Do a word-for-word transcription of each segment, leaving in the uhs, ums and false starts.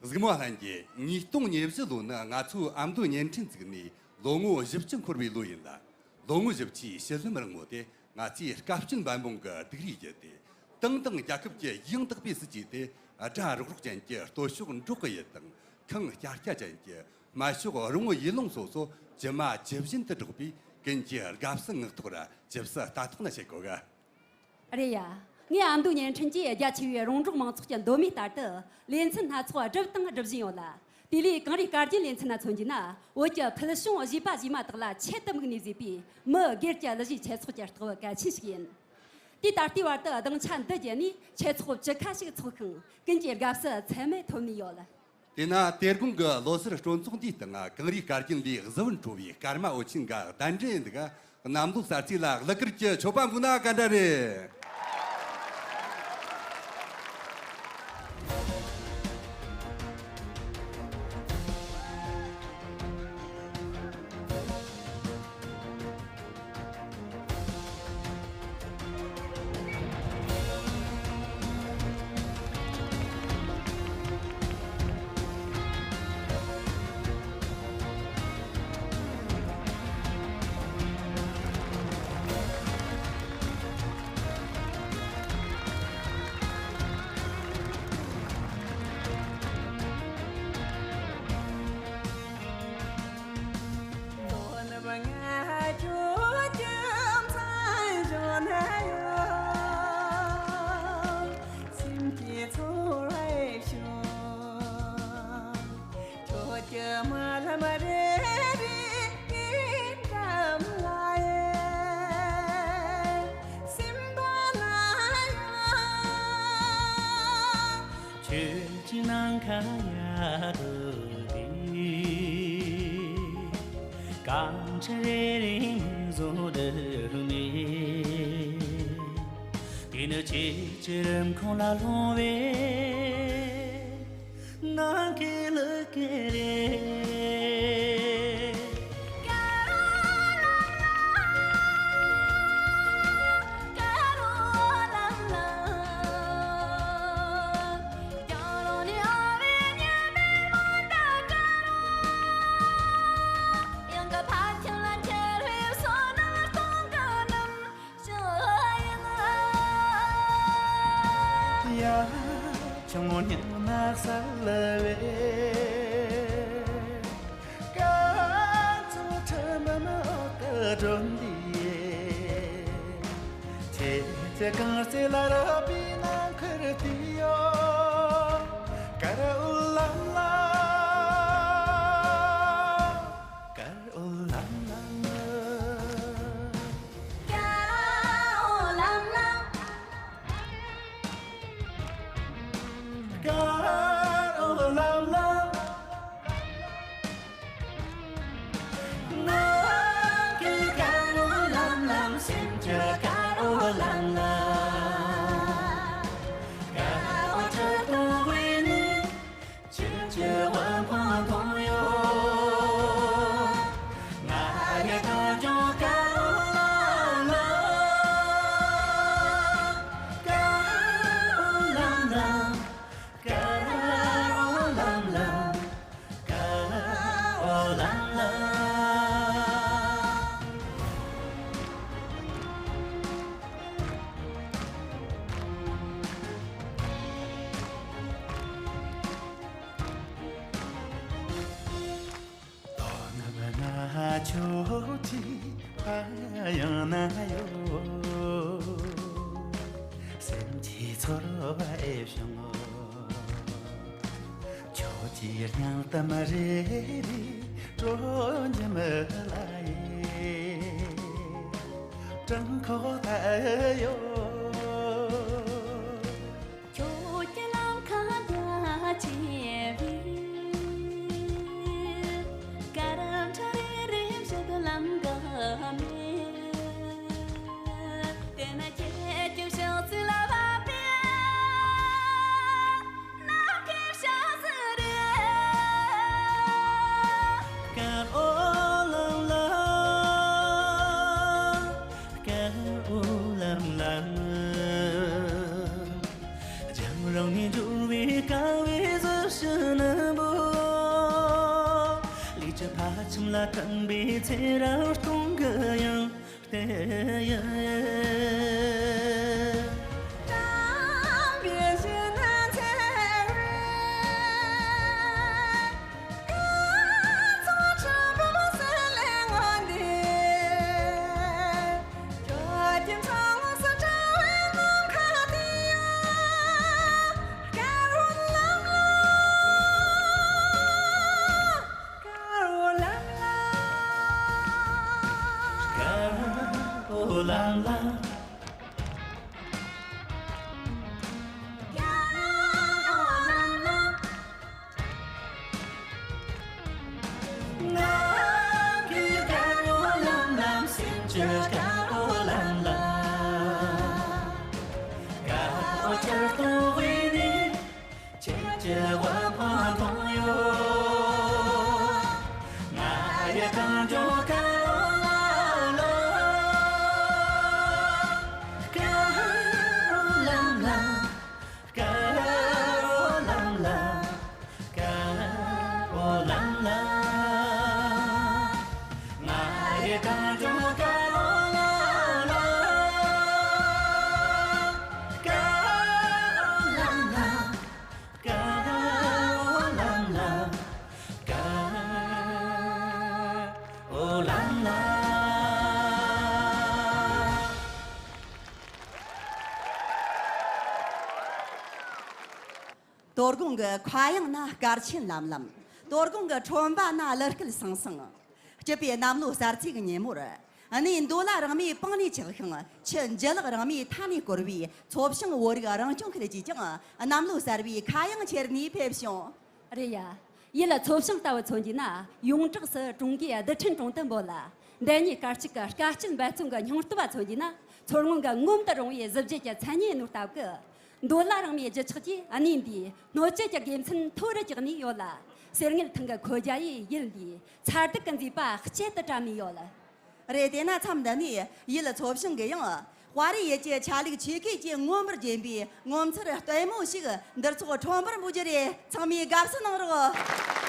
གཟིགས་མོ་ལྷན་རྒྱས། ཉིས་སྟོང་ཉེར་བཞི་ལོ་ནི་ང་ཚོའི་ཨ་མདོ་བརྙན་འཕྲིན་བཙུགས་ནས་ལོ་ངོ་བཞི་བཅུ་འཁོར་བའི་ལོ་ཡིན་ལ། ལོ་ངོ་བཞི་བཅུའི་བཤུལ་ལམ་རིང་མོ་དེ་ང་ཚོས་དཀའ་སྤྱད་འབད་འབུངས་ཀྱིས་སྡུག་རུས་བརྒྱུད་དེ། ཏང་དང་རྒྱལ་ཁབ་ཀྱི་ཡང་དག་པའི་སྲིད་ཇུས་དེ་སྒྲ་རོག་རོག་ཅན་གྱི་སྟོད་ཕྱོགས་འབྲོག་གི་ཡུལ་དང་ཁངས་སྐྱ་སྐྱ་ཅན་གྱི་སྨད་ཕྱོགས་རོང་བོ་ཡུལ་ལུང་སོ་སོ་ཇི་མ་ཇི་བཞིན་དུ་སྒྲོག་པའི་ཀུན་གྱི་དགའ་བསུ་ངག་ཐོག་ར་ཇི་སྲིད་ལྟ་རྟོག་ན་བྱེད་དགོས་གི། རེད་ཡ། ངས་ཨ་མདོ་བརྙན་འཕྲིན་གྱིས་རྒྱ་ཆེ་བའི་རོང་འབྲོག་མང་ཚོགས་ཀྱི་འདོད་མོས་ལྟར་དུ་ལེ་ཚན་སྣ་ཚོགས་བསྒྲུབས་དང་སྒྲུབ་བཞིན་ཡོད་ལ། དེ་ལས་གངས་རིའི་སྐར་རྒྱན་ལེ་ཚན་ན་མཚོན་རྒྱུ་ན། བོད་ཀྱི་ཕུལ་བྱུང་གཞས་པ་གཞས་མ་དག་ལ་ཆེད་དུ་དམིགས་ནས་བཟོས་པའི་མི་སྒེར་གྱི་གླུ་གཞས་ཆོས་ཚོགས་ཀྱི་རྟགས་བུ་གལ་ཆེན་ཞིག་ཡིན། དེ་ད་ལྟའི་བར་དུ་སྡིངས་ཆ་འདི་བརྒྱུད་ནས་ཆོས་ཚོགས་བཅུ་ཁ་ཞིག་ཚོགས་ཤིང་། ཀུན་གྱིས་དགའ་བསུ་ཚད་མེད་ཐོབ་ནས་ཡོད། དེས་ན་དེ་དགོང་གི་ལོ་སར་སྤྲོ་ཚོགས་འདིའི་སྟེང་གངས་རིའི་སྐར་རྒྱན་ལས་གཟི་བུར་འཕྲོ་བའི་སྐར་མ་འོད་ཆེན་འགའ་གདན་འདྲེན་འདུག་གནམ་ལོ་གསར་ཚེས་ལ་གླུ་གར་གྱི་མཆོད་པ་འབུལ་ན་ག་འདྲ་རེད། ཁྱོད་ཀྱི་ནམ་མཁའ་ཡལ་དུ་དེ། སྐར་ཆ་རེ་རེ་མིག་ཟུང་སྒྲིལ་ནས། དེ་ནི་ཆེས་ཆེར་རིམ་ཁོང་ལ་ལྷུང་བའི་ནམ་མཁའི་གླུ་སྐད་རེད། ཡ། ཆུང་ངུ་ཉི་མ་གསལ་བའི་སྐར་ཚོགས་ཁྲི་མུ་མུ་འོག་ཏུ་སྒྲོན་འདིའི། ཁྱེད་ཀྱི་རྐང་རྩེ་ལ་རོལ་པའི་ནམ་མཁར་དུས་ཡོད། ཀར་འོ་ལམ་ལམ། ཀར་འོ་ལམ་ལམ། ཀར་འོ་ལམ་ལམ། ཀར་འོ་ལམ་ལམ། ནམ་མཁའི་ཀར་འོ་ལམ་ལམ། སེམས་ཀྱི་ཀར་འོ་ལམ་ལམ། ཀར་འོ་ཁྲི་སྟོང་བརྒྱུད་ནས། ཁྱེད་ཀྱི་དབུ་འཕང་མཐོང་ཡོད། ང་ཡི་ཐོས་བྱུང་ཀར་འོ་ལམ་ལམ། ཀར་འོ་ལམ་ལམ། ཀར་འོ་ལམ་ལམ། ཀར་འོ་ལམ་ལམ། ལོ་ནམ་ང་ཁྱོད་ཀྱི་ཕ་ཡུལ་ན་ཡོད། སེམས་ཀྱི་ཚོར་བ་ཨེ་བྱུང་། ཁྱོད་ཀྱི་སྙིང་གཏམ་རེ་རེ་དྲོ་འཇམ་ལ་ཡེ་བྲང་ཁོག་ལྟ་ཡོད། ཁྱོད་ཀྱི་ལམ་ཁ་རྒྱ་ཆེ་བའི། སྐར་ཁྲ་རེ་རེ་བཞུད་ལམ་འགག་མེད། དེ་ན་ཁྱེད་ཀྱི་ཕྱག་ཚིག་ལ་བབས་པའི་ནམ་མཁའི་ཕྱག་ཚིག་རེད། ཀར་འོ་ལམ་ལམ། ཀར་འོ་ལམ་ལམ། རྒྱང་རིང་ནས་འབྱོར་བའི་ཀ་བའི་གཟི་བྱུ་ནི། ཕ་ཁྱིམ་ལ་དྲན་པའི་ཚེ་རབས་སྟོང་གི་ཡང་བལྟས་ཡོད། ཁྱེད་ཀྱི་དབུ་འཕང་མཐོང་ཡོད། ང་ཡི་གངས་ལྗོངས་དཀར་པོ་ལ་ལ། དཀར་པོ་ལ་ལ། དཀར་པོ་ལ་ལ། དཀར་པོ་ལ་ལ། ང་ཡི་གངས་ལྗོངས་དཀར་པོ་ལ་ལ། དཀར་པོ་ལ་ལ། དཀར་པོ་ལ་ལ། དཀར་པོ་ལ་ལ། དོ་དགོང་གི་མཁའ་དབྱིངས་ན་སྐར་ཆེན་ལམ་ལམ། དོ་དགོང་གི་ཁྲོན་པ་ན་གླུ་སྐད་སང་སང་། སྐྱིད་པའི་གནམ་ལོ་གསར་ཚེས་ཀྱི་ཉིན་མོར། གནས་མདོ་ལ་རང་མོས་པང་ནས་ཆགས་ཤིང་། ཆུ་འཇུ་ལག་རང་མོས་མཐའ་ནས་བསྐོར་བའི་མཚོ་བྱང་བོད་རིགས་རང་སྐྱོང་ཁུལ་གྱིས་ཀྱང་གནམ་ལོ་གསར་བའི་མཁའ་དབྱིངས་ཁྱེར་ནས་ཕེབས་བྱུང་། རེད་ཡ། ཡུལ་མཚོ་བྱང་ལྟ་བུ་མཚོན་རྒྱུ་ན་ཡོངས་གྲགས་སུ་ཀྲུང་གོའི་རྡུལ་ཕྲན་ཀྲུང་ཏུན་པོ་ལ། འདི་ཉིད་སྐར་གཅིག་གི་དཀའ་སྤྱད་འབད་བརྩོན་གྱི་སྙིང་སྟོབས་མཚོན་རྒྱུ་ན། མཚོ་སྔོན་གྱི་ངོམས་དུ་རུང་བའི་གཟི་བརྗིད་ཀྱི་མཚན་སྙན་ནོར་སྟབས་ཀྱིས། མདོ་ལ་རང་མོས་རྒྱུ་ཆགས་ཀྱིས་གནས་འདིའི་སྣོད་བཅུད་ཀྱི་དགེ་མཚན་མཐོ་རུ་བཅུག་ནས་ཡོད་ལ། གསེར་དངུལ་ཐང་གི་ཁོལ་རྒྱ་ཡིས་ཡུལ་འདིའི་མཚར་སྡུག་གི་མཛེས་པ་གཅལ་དུ་བཀྲམ་ནས་ཡོད། རེད། དེས་ན་མཚམས་འདི་ནས་ཡུལ་མཚོ་བྱང་གི་ཡང་དཔའ་རིས་ཡུལ་གྱི་ཆ་ལུགས་ཆོས་སྐད་ཀྱིས་མངོན་པར་བརྒྱན་པའི་ངོ་མཚར་ལྟད་མོ་ཞིག་འདིར་ཚོགས་ཁྲོམ་པར་འབུལ་རྒྱུ་རེད། ཚང་མས་དགའ་བསུ་གནང་རོགས།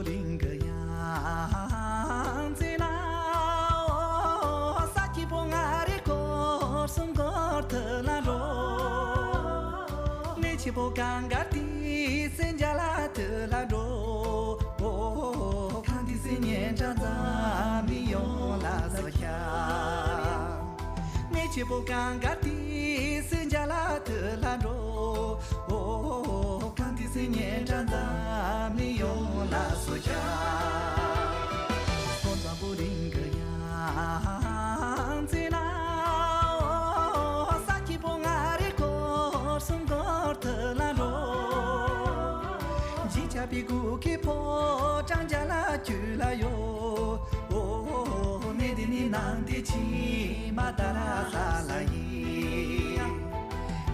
གླིང་གི་ཡང་རྩེ་ན། ས་སྐྱིད་པོ་ང་རེ་སྐོར་གསུམ་སྐོར་དུ་ལ་འགྲོ། གནས་ཆེན་པོ་གངས་དཀར་ཏི་སེ་འཇའ་ལ་དུ་ལ་འགྲོ། ཁང་ཏི་སེ་སྙན་གྲགས་འཛམ་གླིང་ཡོངས་ལ་གསལ་ཤག་གནས་ཆེན་པོ་གངས་དཀར་ཏི་སེ་འཇའ་ལ་དུ་ལ་འགྲོ། ཨོ། གངས་ཏི་སེ་སྙན་གྲགས་འཛམ་གླིང་ཡོངས་ལ་གསལ་ཤག་སོ་འཛམ་བུ་གླིང་གི་ཡང་རྩེ་ན། ཨོ། ས་སྐྱིད་པོ་ང་རེ་སྐོར་གསུམ་སྐོར་དུ་ལ་འགྲོ། འཇིགས་ཆགས་པའི་གུ་གེ་ཕོ་བྲང་འཇའ་ལ་རྒྱུད་ལ་ཡོད། ཨོ། གནས་འདི་ནི་ནང་བདེ་ཆེན་མ་ཏཱ་ལ་ས་ལ་ཡིན།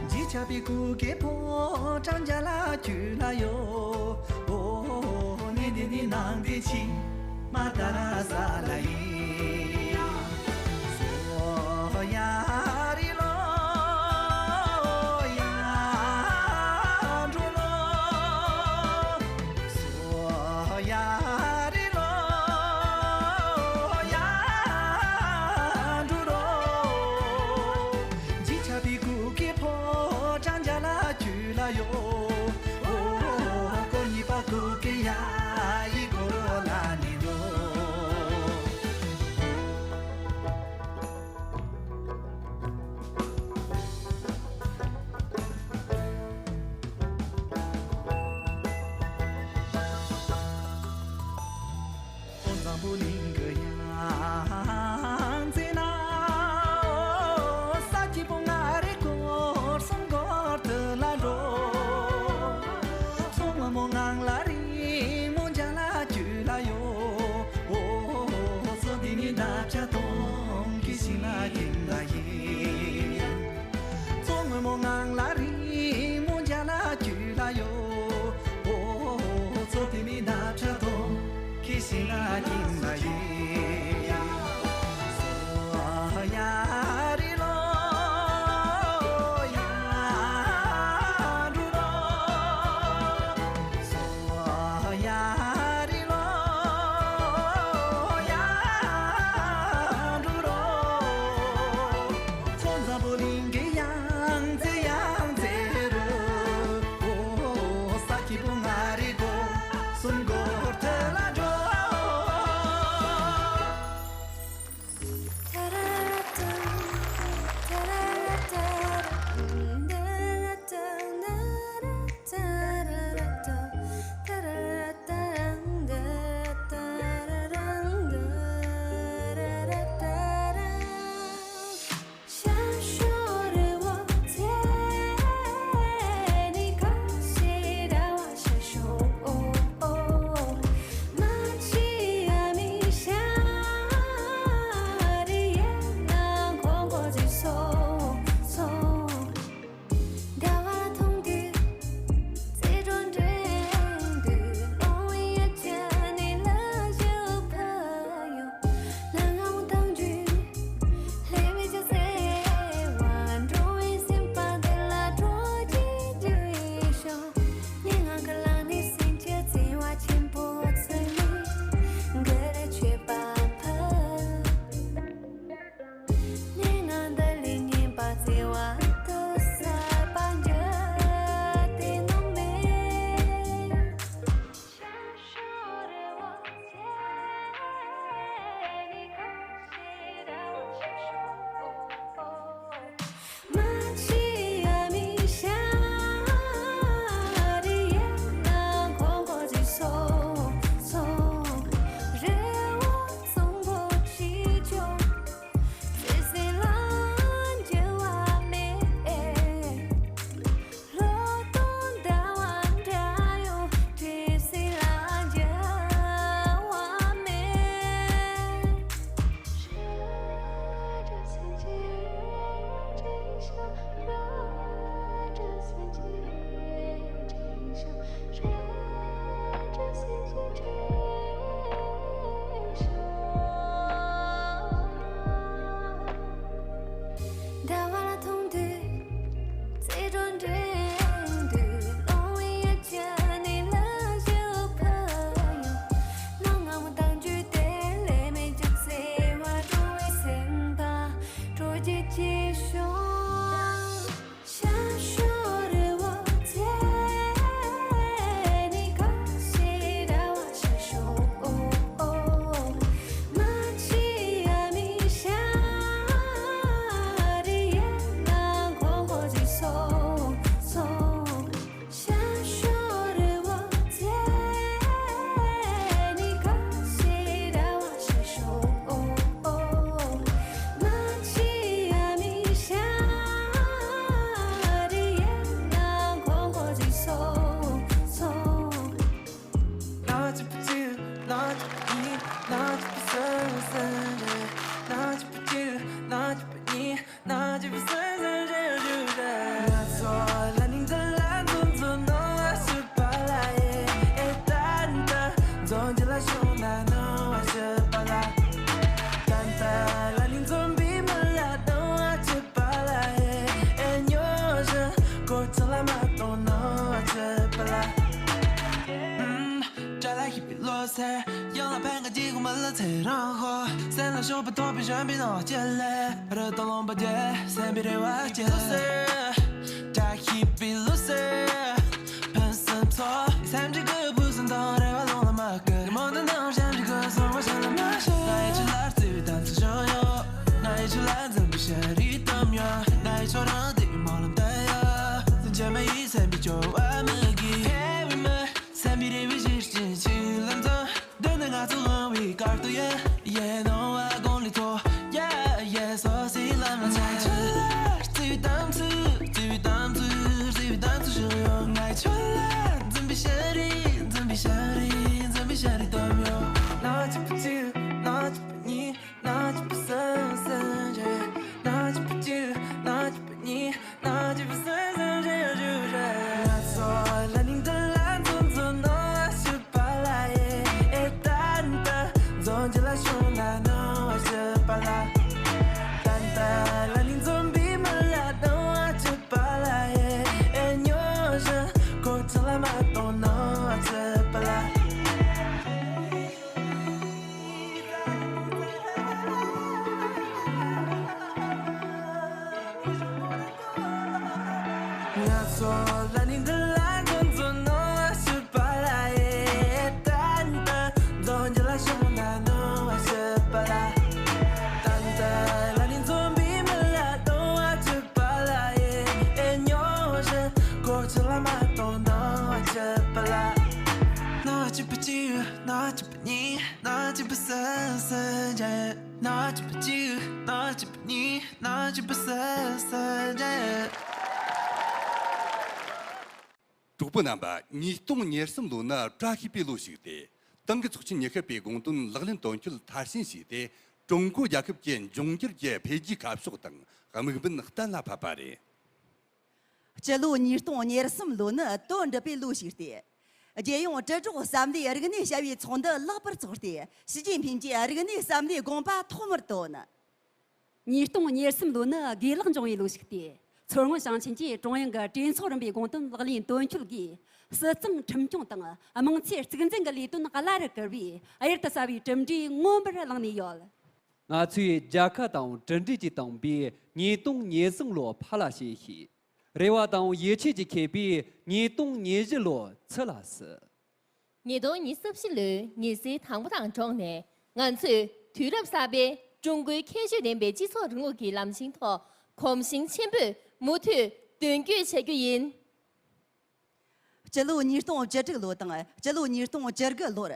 འཇིགས་ཆགས་པའི་གུ་གེ་ཕོ་བྲང་འཇའ་ལ་རྒྱུད་ལ་ཡོད། ཨོ། གནས་འདི་ནི་ནང་བདེ་ཆེན་མ་ཏཱ་ལ་ས་ལ་ཡིན། སོ་ཡ་རི་ལོ་ཡ་འགྲོ་ལོ། སོ་ཡ་རི་ལོ་ཡ་འགྲོ་ལོ། འཇིགས་ཆགས་པའི་གུ་གེ་ཕོ་བྲང་འཇའ་ལ་རྒྱུད་ལ་ཡོད། ཨོ། སྐོར་གཉིས་པ་གུ་གེ་ཡ་ཡི་གོ་ལ་ནི་འགྲོ། འཛམ་བུ་གླིང་གི་ཡང་རྩེ་ན། ས་སྐྱིད་པོ་ང་རེ་སྐོར་གསུམ་སྐོར་དུ་ལ་འགྲོ། མཚོ་སྔོན་མོ་ངང་ལ་རིང་མོ་འཇའ་ལ་རྒྱུད་ལ་ཡོད། ཨོ། མཚོ་འདི་ནི་འདབ་ཆགས་སྟོང་གི་ཞིང་ལ་ཡིན་ལ་ཡིན། མཚོ་སྔོན་མོ་ངང་ལ་རིང་མོ་འཇའ་ལ་རྒྱུད་ལ་ཡོད། ཨོ། མཚོ་དེ་ནི་འདབ་ཆགས་སྟོང་གི་ཞིང་ལ་ཡིན་ལ་ཡིན། སོ་ཡ་རི་ལོ་ཡ་འགྲོ་ལོ། སོ་ཡ་རི་ལོ་ཡ་འགྲོ་ལོ། མཚོ་འཛམ་བུ་གླིང་གི་ཡང་རྩེ་ཡང་རྩེ་རུ། ཨོ། ས་སྐྱིད་པོ་ང་རེ་སྒོ་གསུམ་སྒོར་ཐལ་ལ་འགྲོ། ཐོབ་པ་ཐོབ་པའི་གཞན་པའི་ནང་སྐྱེལ་ལེ། རི་དང་ལུང་པ་བརྒྱད་སེམས་པའི་རེ་བ་སྐྱེལ་ལེ། བཀྲ་ཤིས་པའི་ལུགས་སྲོལ་ཕུན་སུམ་ཚོགས། སེམས་ཀྱི་སྒོ་ཕུན་སུམ་དང་རེ་བ་ལོང་ལ་མ་བསྐུར། མོ་འདི་ནང་གཞན་གྱི་སྒོ་སོང་བ་གཞན་ལ་མ་ཤོད། ང་ཡི་ཆུ་ལ་རྩེ་བའི་དམ་ཚིག་བཞག་ཡོད། ང་ཡི་ཆུ་ལ་འཛིན་པའི་ཤ་རིགས་གཏམ་ཡོད། ང་ཡི་ཆོ་རང་དེ་མ་ལམ་ད་ཡ། སེམས་ཅན་མ་ཡི་སེམས་པའི་སྐྱོ་བ་མི་དགེ་ཕེབས་མི། སེམས་པའི་རེ་བའི་གཞི་བྱིན་གྱིས་ལམ་འཛོམས། འདི་ནི་ང་ཚོ་དབང་བའི་སྐར་དུ་ཡལ། ཡལ་སྣང་བ་དགུང་ལས་མཐོ། ཡ་ཡ་སོ་སོའི་ལམ་ལ་ཆ་ཡ། ཆོས་ལ་རྩེ་བའི་དམ་ཚིག་རྩེ་བའི་དམ་ཚིག་རྩེ་བའི་དམ་ཚིག་ཞུ་ཡོད། ང་ཡི་ཆོས་ལ་འཛིན་པའི་ཤ་རིགས་འཛིན་པའི་ཤ་རིགས་འཛིན་པའི་ཤ་རིགས་གཏམ་ཡོད། ན་གཅིག་པུ་གཅིག་ན་གཅིག་པུ་གཉིས། ན་གཅིག་པུ་གསུམ་གསུམ་བཞི། ན་གཅིག་པུ་གཅིག་ན་གཅིག་པུ་གཉིས། ན་གཅིག་པུ་གསུམ་གསུམ་བཞི་བཞི་བཞི། ང་ཚོ་ལ་ནིང་འདི་ལ་འཛོམས་འཛོམས་ནོར་བ་ཞུ་བ་ལ་ཡེ། ཨེ་ད་ད་འཛོམས་རྒྱུ་ལ་བྱུང་ན་ནོར་བ་ཞུ་བ་ལ། ད་ད་ལ་ནིང་འཛོམས་པའི་མི་ལ་ནོར་བ་ཞུ་བ་ལ་ཡེ། ཨེ་ཉོ་ཞུ་གོ་ཆ་ལ་མ་གཏོང་ནོར་བ་ཞུ་བ་ལ། ང་ཚོ་ལ་ནི་འདི་ལ་འགོ་འཛུགས་ནོར་བ་ཞུ་བ་ལ་ཡེ། ད་ནི་ད་འཛོམས་རྒྱུ་ལ་ཤོང་ན་ནོར་བ་ཞུ་བ་ལ། ད་ནི་ད་ལ་ནི་འཛོམས་པའི་མི་ལ་ནོར་བ་ཞུ་བ་ལ་ཡེ། ཨེ་ཉོ་ཞུ་གོ་ཆ་ལ་མ་གཏོང་ནོར་བ་ཞུ་བ་ལ། ནོར་བ་གཅིག་པུ་གཅིག་ནོར་བ་གཅིག་པུ་གཉིས། ན་གཅིག་པུ་སུ་སུ་རྒྱ། ན་གཅིག་པུ་གཅིག་ན་གཅིག་པུ་གཉིས། ན་གཅིག་པུ་སུ་སུ་རྒྱ། གྲོགས་པོ་རྣམ་པ། ཉིས་སྟོང་ཉེར་གསུམ་ལོ་ནི་བཀྲ་ཤིས་པའི་ལོ་ཞིག་སྟེ། ཏང་གི་ཚོགས་ཆེན་ཉི་ཤུ་པའི་དགོངས་དོན་ལག་ལེན་དོན་འཁྱོལ་མཐར་ཕྱིན་བྱས་ཏེ། ཀྲུང་གོ་རྒྱལ་ཁབ་ཀྱི་འབྱུང་འགྱུར་གྱི་འཕེལ་རྒྱས་ཁ་ཕྱོགས་དང་དམིགས་འབེན་གཏན་ལ་ཕབ་པ་རེད། སྤྱི་ལོ་ཉིས་སྟོང་ཉེར་གསུམ་ལོ་ནི་དོན་འགྲུབ་པའི་ལོ་ཞིག་སྟེ། རྒྱལ་ཡོངས་དྲིལ་སྒྲོག་བསམ་བློའི་རིག་གནས་བྱ་བའི་ཚོགས་འདུ་ལེགས་པར་ཚོགས་ཏེ། ཞི་ཅིན་ཕིང་གིས་རིག་གནས་བསམ་བློའི་དགོངས་པ་ཐོག་མར་བཏོན། ཉིས་སྟོང་ཉེར་གསུམ་ལོ་ནི་དགེ་ལེགས་འབྱུང་བའི་ལོ་ཞིག་སྟེ། མཚོ་སྔོན་ཞིང་ཆེན་གྱིས་ཀྲུང་དབྱང་གི་གྲོས་ཚོགས་རིམ་པའི་དགོངས་དོན་ལག་ལེན་དོན་འཁྱོལ་གྱིས། སྲིད་གཙང་ཁྲིམས་སྐྱོང་དང་དམངས་ཚེ་གཙིགས་འཛིན་གྱི་ལས་དོན་བླ་རུ་བཀུར་བའི་གཡུར་དུ་ཟ་བའི་གྲུབ་འབྲས་མངོན་པར་བླངས་ནས་ཡོད། ང་ཚོས་རྒྱལ་ཁ་དང་གྲུབ་འབྲས་ཀྱིས་བཏང་པའི་ཉིས་སྟོང་ཉེར་གསུམ་ལོ་ཕར་ལ་བྱེད་ཤིག་རེ་བ་དང་ཡིད་ཆེས་ཀྱིས་ཁེངས་པའི་ཉིས་སྟོང་ཉེར་བཞི་ལོ་ཚུར་ལ་བསུ། ཉིས་སྟོང་ཉི་ཤུ་རྩ་བཞི་ལོའི་ཉི་ཟེར་དང་པོ་དང་འགྲོགས་ནས། ང་ཚོས་དུས་རབས་གསར་པའི་ཀྲུང་གོའི་ཁྱད་ཆོས་ལྡན་པའི་སྤྱི་ཚོགས་རིང་ལུགས་ཀྱི་ལམ་ཆེན་ཐོག་གོམ་ཞེང་ཆེན་པོས་མུ་མཐུད་མདུན་སྐྱོད་བྱ་རྒྱུ་ཡིན། སྤྱི་ལོ་ཉིས་སྟོང་བཅུ་དྲུག་ལོ་དང་སྤྱི་ལོ་ཉིས་སྟོང་བཅུ་དགུ་ལོར།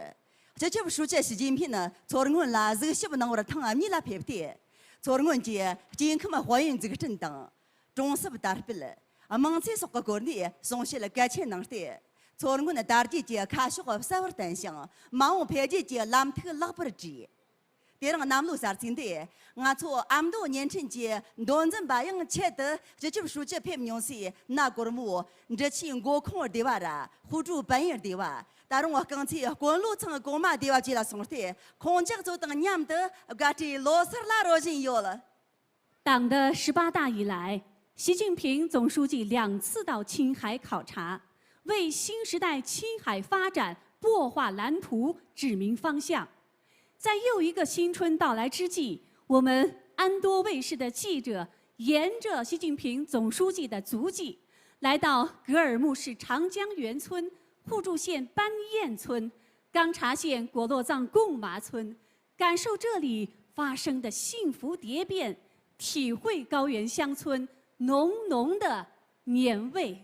སྤྱི་ཁྱབ་ཧྲུའུ་ཅི་ཞི་ཅིན་ཕིང་མཚོ་སྔོན་ལ་གཟིགས་ཞིབ་གནང་བར་ཐེངས་གཉིས་ལ་ཕེབས་ཏེ། མཚོ་སྔོན་གྱི་སྐྱེ་ཁམས་དཔལ་ཡོན་འཛུགས་སྐྲུན་དང་། གྲོང་གསེབ་དར་སྤེལ། དམངས་ཚེ་སོགས་ཀྱི་སྐོར་ནས་གསུང་བཤད་གལ་ཆེན་གནང་སྟེ། མཚོ་སྔོན་དར་རྒྱས་ཀྱི་ཁ་ཕྱོགས་གསལ་བར་བསྟན་ཞིང་། མ་འོངས་འཕེལ་རྒྱས་ཀྱི་ལམ་ཐིག་ལེགས་པར་བྲིས། དེ་རིང་གནམ་ལོ་གསར་ཚེས་འདིར། ང་ཚོ་ཨ་མདོ་བརྙན་འཕྲིན་གྱི་མདོ་འཛིན་པ་ཡང་ཆེད་དུ་སྤྱི་ཁྱབ་ཧྲུའུ་ཅི་ཕེབས་མྱོང་སའི་གནའ་སྒོར་མོ་འབྲི་ཆུའི་མགོ་ཁུངས་སྡེ་བ་ར་ཧུའུ་ཀྲུའུ་པན་ཡེར་སྡེ་བ། ད་རུང་རྐང་ཚའི་དཀོན་ལོ་ཚང་གོང་མ་སྡེ་བ་བཅས་ལ་སོང་སྟེ། ཁོང་ཅག་ཚོ་དང་མཉམ་དུ་དགའ་སྤྲོའི་ལོ་གསར་ལ་རོལ་བཞིན་ཡོད། 党的十八大以来，习近平总书记两次到青海考察，为新时代青海发展擘画蓝图、指明方向。在又一个新春到来之际，我们安多卫视的记者沿着习近平总书记的足迹，来到格尔木市长江源村互助县班堰村、 冈察县果洛藏贡麻村，感受这里发生的幸福蝶变，体会高原乡村浓浓的年味。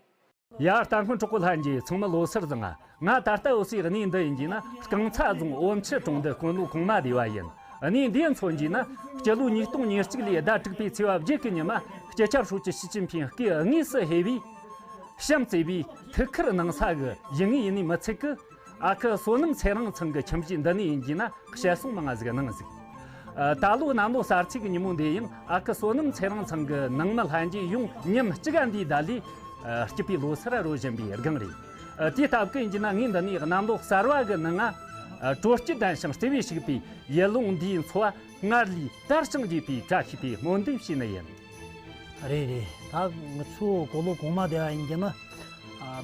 ཡ། སྟག་སྔོན་གྲོགས་པོ་ལྷན་རྒྱས། ཚང་མ་ལོ་གསར་བཟང་ང་། ད་ལྟ་འོ་སའི་གནས་འདི་ཡིན་གྱི་ན། རྐང་ཚ་རྫོང་འོམ་ཆུ་གྲོང་རྡལ་དཀོན་ལོ་གོང་མ་སྡེ་བ་ཡིན། གནས་འདིའི་མཚོན་གྱི་ན། སྤྱི་ལོ་ཉིས་སྟོང་ཉེར་གཅིག་ལོའི་ཟླ་དྲུག་པའི་ཚེས་པ་བརྒྱད་ཀྱི་ཉི་མ། སྤྱི་ཁྱབ་ཧྲུའུ་ཅི་ཞི་ཅིན་ཕིང་སྐུ་དངོས་སུ་ཕེབས་པའི་བྱམས་བརྩེ་བའི་ཐུགས་ཁུར་གནང་ས་གི་ཡུལ་དངོས་ཡིན་ནི་མི་ཚད་ཀི། ཨ་ཁུ་བསོད་ནམས་ཚེ་རིང་ཚང་གི་ཁྱིམ་གཞིས་འདི་ནས་ཡིན་གྱི་ན། ཞལ་གསུང་མང་ང་ཟིག་གནང་ཟིག་ད་ལོ་གནམ་ལོ་གསར་ཚེས་ཀྱི་ཉིན་མོ་འདི་ཡང་ཨ་ཁུ་བསོད་ནམས་ཚེ་རིང་ཚང་གི་ནང་མི་ལྷན་རྒྱས་ཡོངས་ཉིན་གཅིག་ག་འདིའི་བརྡ་ལས། སྐྱིད་པའི་ལོ་སར་རོལ་བཞིན་པའི་སྒང་རེད། དེའི་སྟབས་ཀྱིས་ཡིན་གྱི་ན། ངས་འདི་ནས་གནམ་ལོ་གསར་བ་གི་ནང་ང་། དྲོ་སྐྱིད་ལྡན་ཞིང་བརྩེ་བས་ཕྱུག་པའི་ཡུལ་ལུང་འདིའི་འཚོ་བ་སྔར་ལས་དར་ཞིང་རྒྱས་པའི་བཀྲ་ཤིས་པའི་སྨོན་འདུན་ཞུས་ནི་ཡིན། རེད་རེད། ད་ང་ཚོ་གོ་ལོ་གོང་མ་སྡེ་བ་ཡིན་གྱི་ན།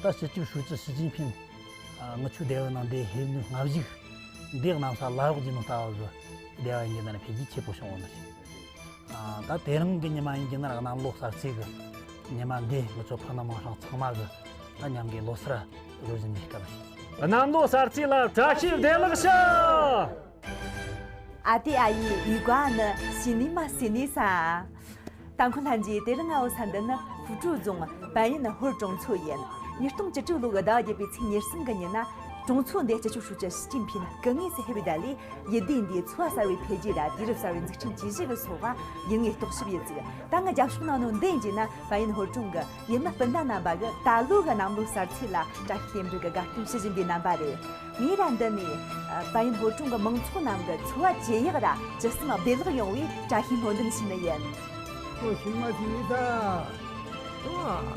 ད་སྤྱི་ཁྱབ་ཧྲུའུ་ཅི་ཞི་ཅིན་ཕིང་ང་ཚོའི་སྡེ་བའི་ནང་འདི་ཕེབས་ནི་སྔ་གཞུག་འདི་གནམ་ས་ལ་ཡོག་གི་ནང་ལྟ་བུ་ སྡེ་བ་ཡིན་གྱི་ན་འཕེལ་རྒྱས་ཆེ་པོ་བྱུང་ཡོད་ནི་ཞིག་ཨ། ད་དེ་རིང་གི་ཉི་མ་ཡིན་གྱི་ན་གནམ་ལོ་གསར་ཚེས་ཀྱི་ཉི་མ་འདི་ང་ཚོ་ཕ་ནང་མིང་སྲིང་ཚང་མ་གི་ད་མཉམ་གི་ལོ་གསར་བཟོ་བཞིན་པའི་སྐབས་རེད། གནམ་ལོ་གསར་ཚེས་ལ་བཀྲ་ཤིས་བདེ་ལེགས་ཞུ། ཨ་ཏི་ཨ་ཡེ་ཡུལ་ག་ནི་ཞི་ནི་མ་ཞི་ནི་ས། ཏང་ཁོ་ལྷན་རྒྱས་དེ་རིང་ང་འོ་ས་འདི་ནི་ཧྥུ་ཀྲུའུ་རྫོང་པན་ཡིན་ཧོར་གྲོང་ཚོ་ཡིན། ཉིས་སྟོང་བཅུ་དྲུག་ལོ་གི་ཟླ་བ་བརྒྱད་པའི་ཚེས་ཉེར་གསུམ་གི་ཉིན་ན་གྲོང་ཚོ་འདི་སྤྱི་ཁྱབ་ཧྲུའུ་ཅི་ཞི་ཅིན་ཕིང་སྐུ་དངོས་སུ་ཕེབས་པའི་ད་ལས་ཡུལ་སྡེ་འདིའི་འཚོ་བ་གསར་བའི་འཕེལ་རྒྱས་དང་དུས་རབས་གསར་བའི་འཛུགས་སྐྲུན་བྱེད་གཞི་གི་སོགས་པ་ཡུལ་དངོས་རྟོག་ཞིབ་ཡིན་ཚུལ། ད་ང་རྒྱབ་ཕྱོགས་ནང་ནོ་འདི་ཡིན་གྱི་ན་པན་ཡིན་ཧོར་གྲོང་གི་ཡུལ་མི་སྤུན་ཟླ་རྣམ་པ་གི་ད་ལོ་གི་གནམ་ལོ་གསར་ཚེས་ལ་བཀྲ་ཤིས་འབྲུག་གི་དགའ་སྟོན་ཞུ་བཞིན་པའི་རྣམ་པ་རེད། ངས་ར་འདི་ནས་པན་ཡིན་ཧོར་གྲོང་གི་མང་ཚོགས་རྣམས་ཀྱི་འཚོ་བ་ཇེ་ཡག་ར་ཇི་བསམ་བདེ་ལེགས་ཡོང་བའི་བཀྲ་ཤིས་སྨོན་འདུན་ཞུ་ནི་ཡིན། ཨོ་ཤི་མ་ཤི་མི་ད།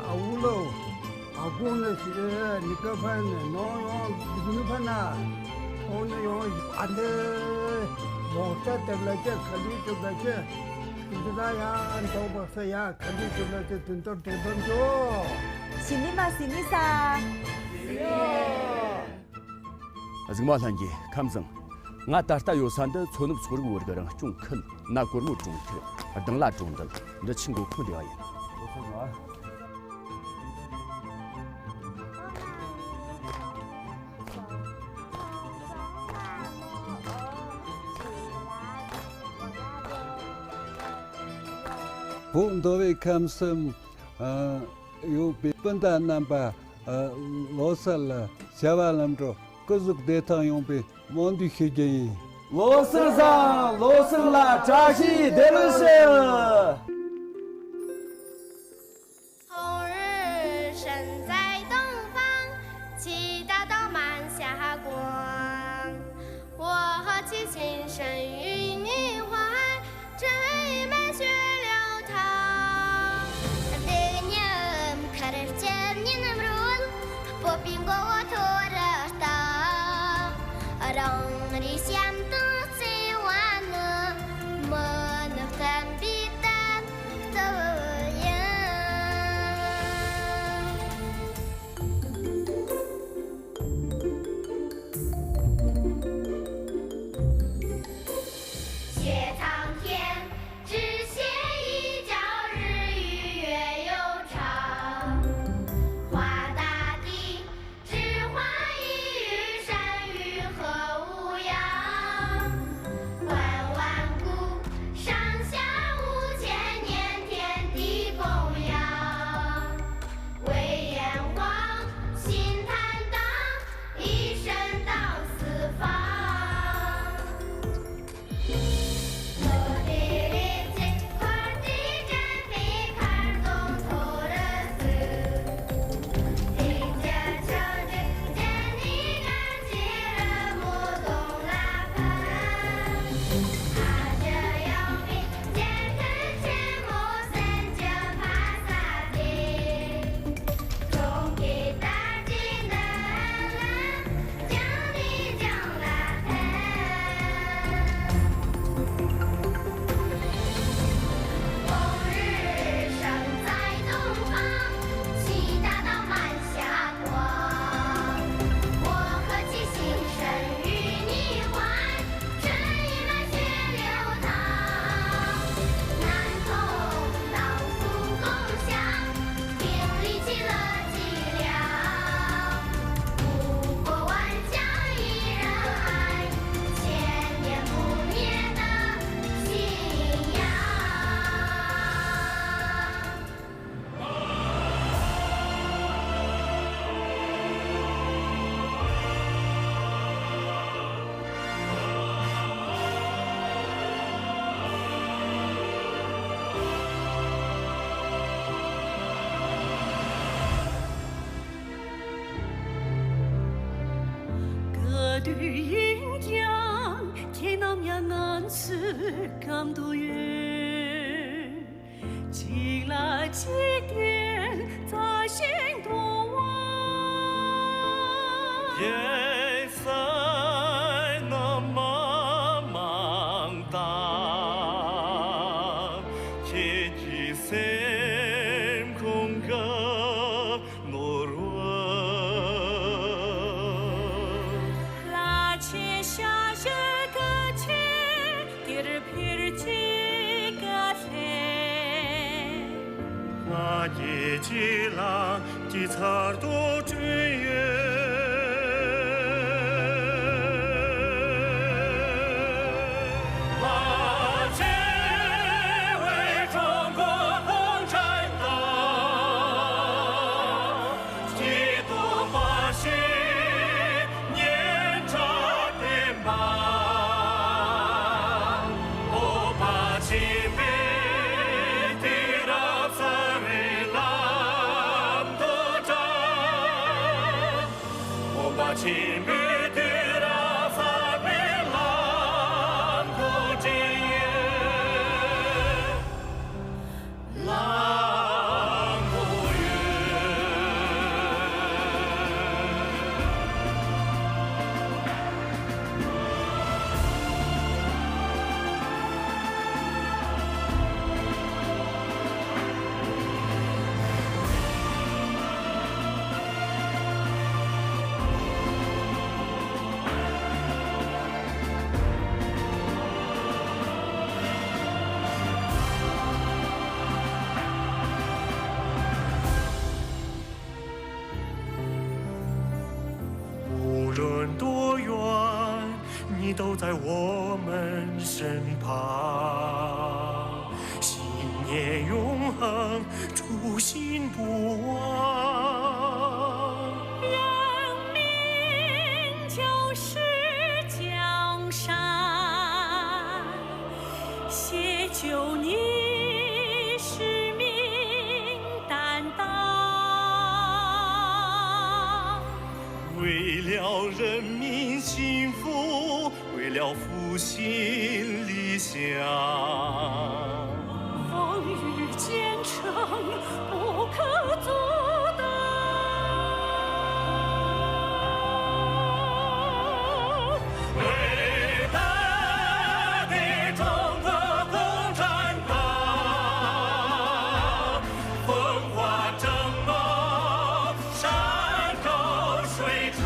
ཨ་འུ་ལོ། ཨ་ཀུ་ནི་ཤི་ནི་ཀ་ཕན་ནི་ནོ་ཡོང་དུ་ནི་ཕན་ན། ཨོ་ནི་ཡོང་ཨ་འདི། མོག་ས་དེབ་ལ་ཅེ་ཁ་ལི་ཅུ་ལ་ཅེ། ཤི་ད་ཡ་འདོག་པ་ས་ཡ་ཁ་ལི་ཅུ་ལ་ཅེ་དུན་ཏོར་དུན་ཏོར་ཅོ། ཤི་ནི་མ་ཤི་ནི་ས། གཟིགས་མ་ལྷན་རྒྱས་ཁམས་བཟང་། ང་ད་ལྟ་ཡོད་ས་འདི་མཚོ་ནུབ་མཚོ་རིགས་བོད་རིགས་རང་སྐྱོང་ཁུལ་ན་གོར་མོ་གྲོང་ཁྱེར་ལྡང་ལ་གྲོང་རྡལ་འདི་ཆུ་མགོ་ཁུལ་སྡེ་བ་ཡིན། བོད་མདོ་དབུས་ཁམས་གསུམ། ཨ། ཡོད་པའི་སྤུན་ཟླ་རྣམ་པ། ཨ། ལོ་གསར་ལ་བྱ་བ་ལམ་འགྲོ་སྐུ་གཟུགས་བདེ་ཐང་ཡོང་པའི་སྨོན་འདུན་ཞུ་རྒྱུ་ཡིན། ལོ་གསར་བཟང་། ལོ་གསར་ལ་བཀྲ་ཤིས་བདེ་ལེགས་ཞུ། ག་དུས་ཡིན་ཀྱང་ཁྱེད་རྣམས་ཡང་ང་ཚོའི་གམ་དུ་ཡོད། གཅིག་ལ་གཅིག་བརྟེན་བརྩེ་ཞིང་གཏོང་བ། རྒྱལ་སྲས་རྣམ་མང་དང་། ཁྱེད་ཀྱི་སེམས་ཁོང་གི་ནོར་བུ། ལ་ཆེ་ཤ་ཞུ་གི་ཆེ། རྒྱལ་གྱི་ལམ་གྱི་ཚར་དུ་བསྐྲུན་ཡོད། མ་ཆེ་བའི་ཀྲུང་གོ་གུང་ཁྲན་ཏང་། སྐྱིད་སྡུག་མ་ཤེས་སྙན་གྲགས་ལྡན་པ། སྤོབས་པ་ཆེན་པོས་དུས་རབས་གསར་པའི་ལམ་དུ་བཀྲ། སྤོབས་པ་ཆེན་པོས་དུས་རབས་གསར་པའི་ལམ་དུ་བསྐྲུན་ཡོད། ལམ་དུ་ཡོད།无论多远，你都在我们身旁，信念永恒，初心不忘。人民就是江山，写就你使命担当。为了人民幸福，为了复兴理想，风雨兼程，不可阻挡。 伟大的中国共产党，风华正茂，山高水长，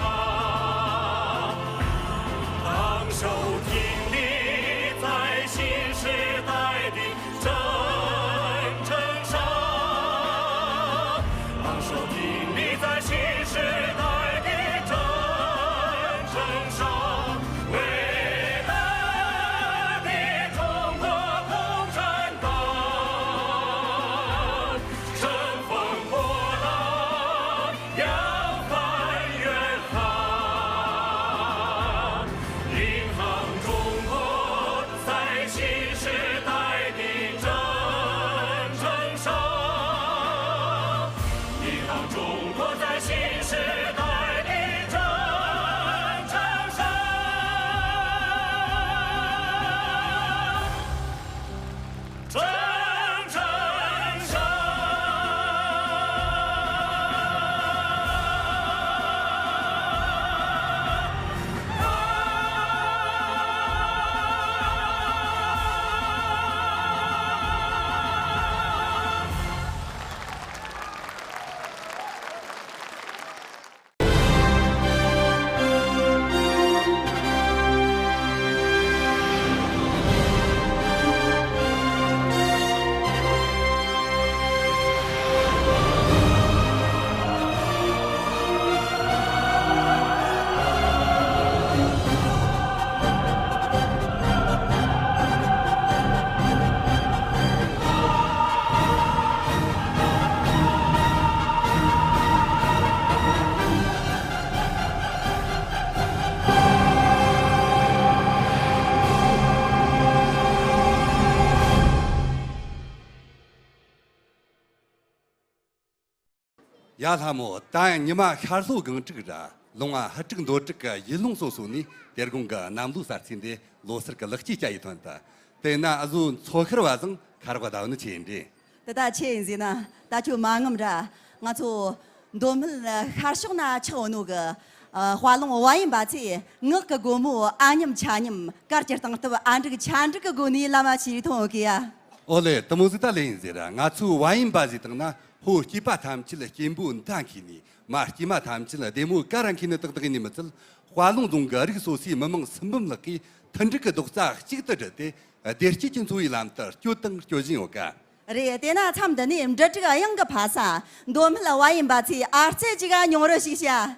昂首挺立在新时代的 征程上，昂首挺立在新时代的征程上，伟大的中国共产党，乘风破浪， 扬帆远航，领航中国在新时代的征程上，领航中国在新时代的征程上。 征程上。ཡ་ལྷ་མོ། ད་ཡང་ཉི་མ་ཤར་ལྷོ་སྒང་དྲུག་ར། ལུང་བ་ཧ་དྲུག་མདོ་དྲུག་གི་ཡུལ་ལུང་སོ་སོ་ནས་དེ་དགོང་གི་གནམ་ལོ་གསར་ཚེས་འདི་ལོ་སར་གི་ལེགས་སྐྱེས་བཅའ་ཡི་ཐོན་ཏེ། དེས་ན་འུ་ཟོ་མཚོ་ཤར་བ་ཚང་ཁ་རོག་ག་ཟླ་བ་ནི་ཆེ་ཡིན་འདྲེ། དེ་ད་ཆེ་ཡིན་ཟེར་ན་ད་ཁྱོད་མ་ངམ་ར། ང་ཚོ་མདོ་སྨད་ཤར་ཕྱོགས་ན་ཆགས་ཡོད་ནོ་གི་ཨ་དཔའ་ལུང་བ་ཡིན་པ་ཚེ་ངག་གི་སྒོ་མོ་ཨ་མཉམ་ཆ་མཉམ། དཀར་གྱི་སྟེང་སྟབས་ཨ་འབྲུག་ཆ་འབྲུག་གི་སྒོ་ནས་བླ་མ་ཆེ་རིགས་ཐོན་ཡོད་གི་ཡ། ཨོ་ལེ། དེ་མོ་ཟིག་ད་ལེ་ཡིན་ཟེར་ར། ང་ཚོའི་བ་ཡིན་པ་ཟིག་དང་ན། ཕོ་སྐྱེས་པ་ཐམས་ཅད་སྐྱེས་འབུ་མདའ་འཁེལ་ནས། མ་སྐྱེས་མ་ཐམས་ཅད་ལྡེ་མོ་ཀ་ར་འཁེལ་ནས་ཏག་ཏག་ཡིན་ནི་མི་ཚད། དཔའ་ལུང་རྫོང་གི་རིགས་སོ་སོའི་མི་མང་སུམ་འབུམ་ལྷག་གིས་མཐུན་སྒྲིལ་གྱི་རྡོག་རྩ་གཅིག་ཏུ་སྒྲིལ་ཏེ། བདེ་སྐྱིད་ཀྱི་འཚོ་བའི་ལམ་དུ་སྐྱོད་དང་སྐྱོད་བཞིན་ཡོད་ཀ། རེད། དེས་ན་མཚམས་འདི་ནས་འབྲུ་དྲུག་གཡང་གི་ཕ་ས་མདོ་སྨད་བ་ཡན་པ་ཚོས་ཨར་རྩེ་གཅིག་ག་མྱོང་རོལ་ཞིག་བྱ།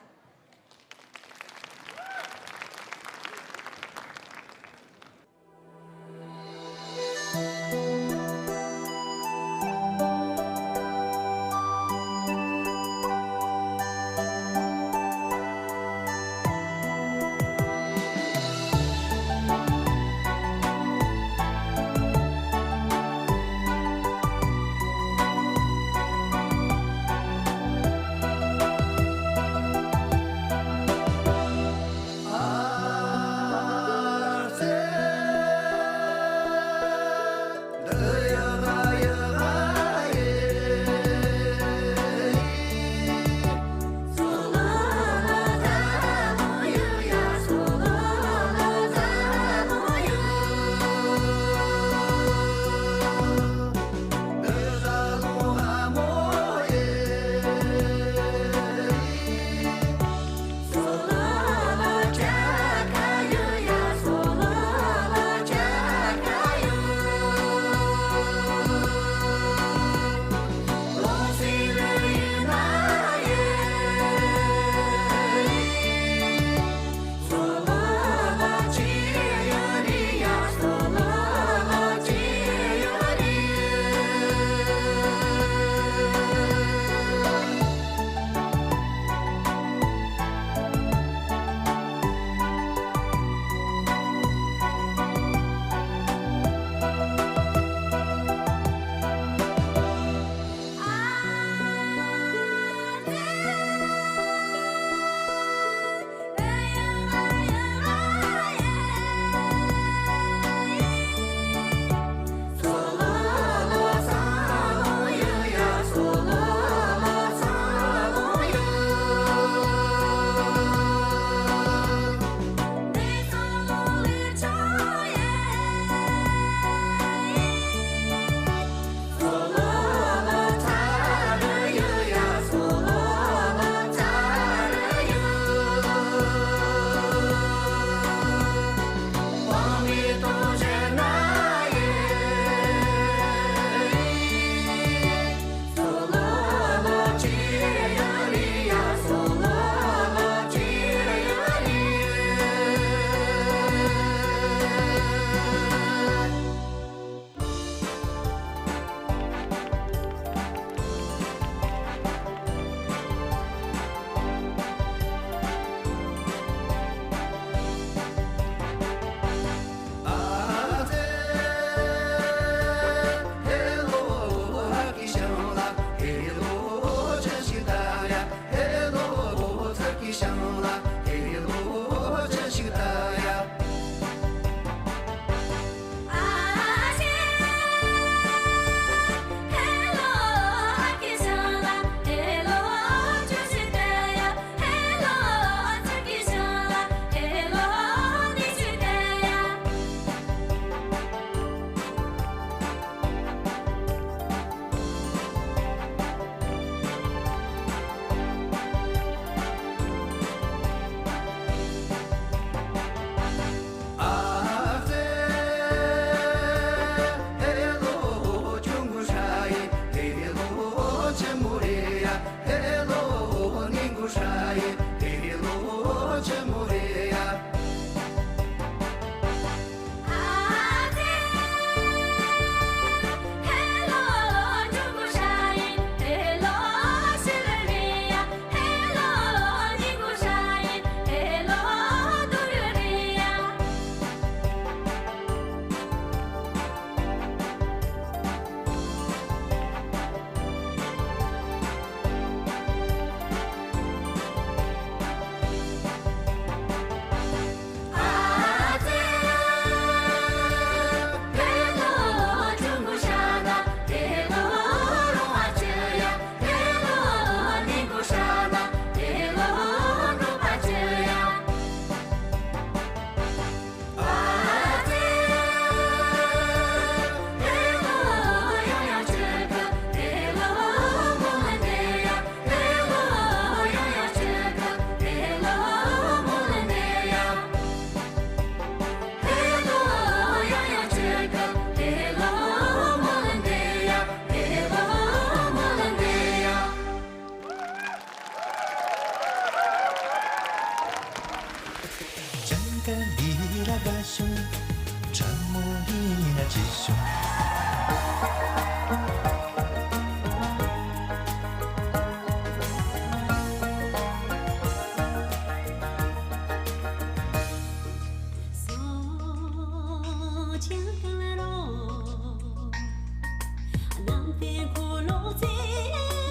ནམ་མཁའི་འཁོར་ལོ་ཚེ་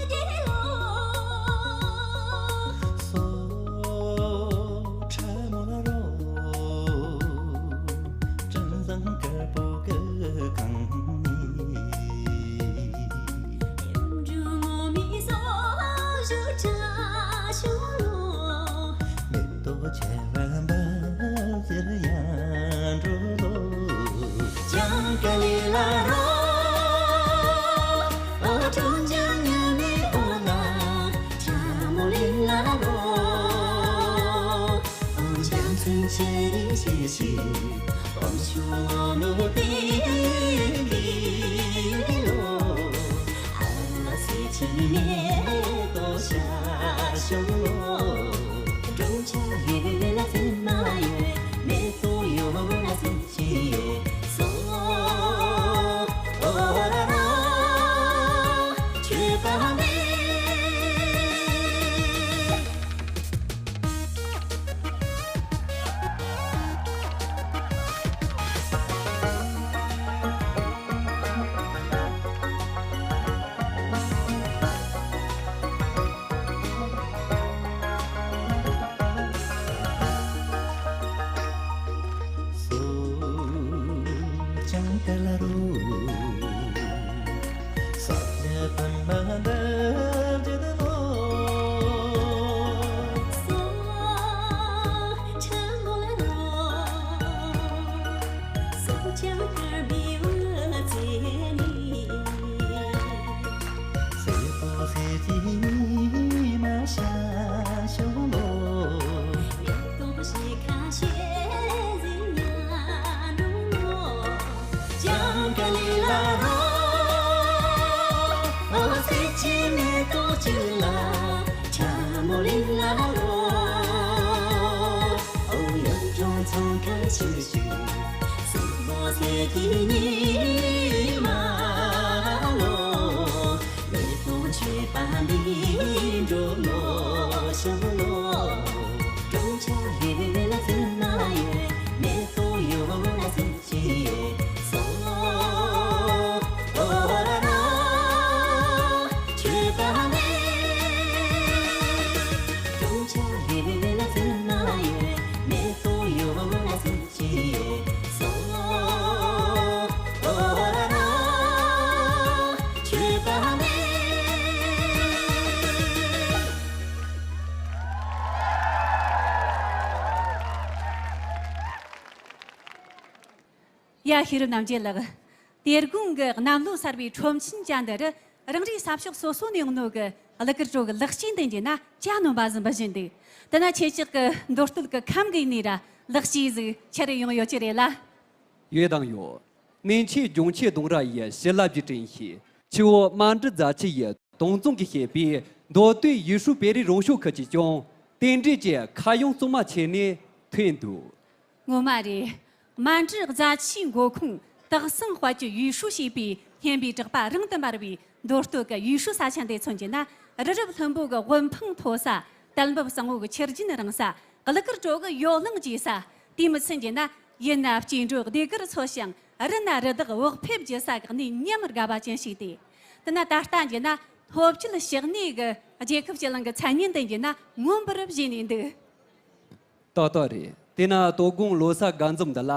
གཅིག་ལོ། སོ་ཁྲ་མོ་ལ་རོ། སྤྲིན་བཟང་དཀར་པོ་གི་གངས་ནས། འབྲུ་ངོ་མི་སོ་ཞུ་ཁྲ་ཞུ་ལོ། མེ་ཏོག་ཆེ་བ་འབབ་ཕྱིར་ཡར་འགྲོ་ལོ། ལྗང་ཀ་ལི་ལ་རོ། ཨོ་ཁྲོ་འཇམ་ཉི་མའི་འོག་ལ། ཁྲ་མོ་ལི་ལ་རོ། ཨོ་འཇམ་ཚོན་ཆེ་རིང་ཤེས་ཤིག་ཨོ་ཆུ་ངོ་མི་དེ་ལི་ལོ། ཨ་ལ་སི་ཆི་མེ་ཏོ་ཤ་ཤོ་ལོ། སྒྲུང་ཆ་ཡོད་ལ་ཚེ་མ་ཡོད། མེ་ཏོག་ཡོད་ལ་ཚེ་ཅི་ཡོད་སོ། ཨོ་ར་ར། ཆོས་པ་མེད། སོ་ལྗང་ཀ་ལ་རོ། ས་ཆ་ཕུན་མ་འདབ་ཀྱི་ནོ། སོ་ཁྲ་མོ་ལ་རོ། སོ་ལྗང་དཀར་བའི་འོད་ཟེར་ནི། སེར་པོ་སེར་གྱི་ཉི་མ་ཤར་བྱུང་ལོ། མེ་ཏོག་ཞིག་ཁ་ཤས་ཟིན་ཉ་ནུ་ལོ། ལྗང་ཀ་ལི་ལ་རོ། ཨོ་སེ་ཆི་མེ་ཏོག་ཅུ་ལ། ཁྲ་མོ་ལི་ལ་རོ། ཨོ་ཡོན་ཀྲོང་ཚང་ཁ་ཤུ་ཤུ། སུ་མོ་སེ་གི་ཉི་མ་ལོ། མེ་ཏོག་མཆོད་པ་འདི་འགྲོ་ལོ་ཤོ་ལོ། ཀྲུང་ཆ་ཡོད་ལ་ཚེ་མ་ཡོད། མེ་ཏོག་ཡོད་ལ་ཚེ་ཅི་ཡོད་སོ། ཨོ་ར་ར། མཆོད་པ་འདི་ཀྲུང་ཆ་ཡོད་ལ་ཚེ་མ་ཡོད། མེ་ཏོག་ཡོད་ལ་ཚེ་ཡ། ཤེས་རབ་རྣམ་རྒྱལ་ལགས། དེ་དགོང་གི་གནམ་ལོ་གསར་བའི་ཁྲོམ་ཆེན་བཅའ་འདི་རུ། རང་རེའི་ས་ཕྱོགས་སོ་སོ་ནས་ཡོང་ནོ་གི་གླུ་གར་གྲོགས་གི་ལག་སྐྱེས་འདི་འགྱེད་ན་ཅ་ནོམ་པ་ཟིན་པ་བཞིན་འདུག་དེ་ན་ཁྱེད་ཅག་གི་མདོ་སྟོད་གི་ཁམས་གི་ནས་ར་ལག་སྐྱེས་ཟིག་ཁྱེར་ཡོང་ཡོད་ཀྱི་རེད་ལ། ཡོད་དང་ཡོད། ནན་ཆེ་ལྗོངས་ཆེ་ལྡོང་ར་ཡི་ཞི་ལབ་ཀྱི་དྲིན་ཤེས། ཆུ་བོ་རྨ་འབྲི་རྫ་ཆུ་ཡི་དོང་རྫོང་གིས་བཤད་པའི་མདོ་སྟོད་ཡུལ་ཤུལ་བེ་རི་རོང་ཤོད་ཁུལ་གྱི་ཀྱང་དེ་འདྲས་ཀྱི་ཁ་གཡང་གཙང་མ་ཆེ་ནས་ཐོན་འདུག་ངོ་མ་རེད། རྨ་འབྲི་རྫ་ཆུའི་མགོ་ཁུངས་སྟག་སེང་དཔལ་གྱི་ཡུལ་ཤུལ་ཞེས་པའི་སྙན་པའི་གྲགས་པ་རིང་དུ་འབར་བའི་མདོ་སྟོད་ཀྱི་ཡུལ་ཤུལ་ས་ཆ་འདི་མཚོན་གྱི་ན། རི་རབ་ལྷུན་པོ་གི་དབུ་འཕང་མཐོ་ས། དལ་འབབ་གཙང་བོ་གི་ཆུ་རྒྱུན་རིང་ས། གླུ་གར་གྲོགས་གི་ཡོ་ལང་རྒྱས་ས། དེ་མི་ཚད་གྱི་ན། ཡུལ་ན་སྐྱེ་འགྲོ་སྡེ་དགར་ཚོ་ཞིང་། རི་ན་རི་དྭགས་བག་ཕེབས་རྒྱུ་ས་གི་གནས་ཉམས་དགའ་བ་ཅན་ཞིག་སྟེ། དེ་ན་ད་ལྟ་གྱི་ན། ལྷོ་བཅུད་ཕྱོགས་ནས་གི་རྒྱལ་ཁབ་སྤྱི་གླིང་གི་མཚན་སྙན་ལྡན་གྱི་ན་མངོན་པར་བཞེས་ནས་འདུག་ཏག་ཏག་རེད། དེ་ན་དོ་དགོང་ལོ་གསར་དགའ་འཛོམས་འདི་ལ་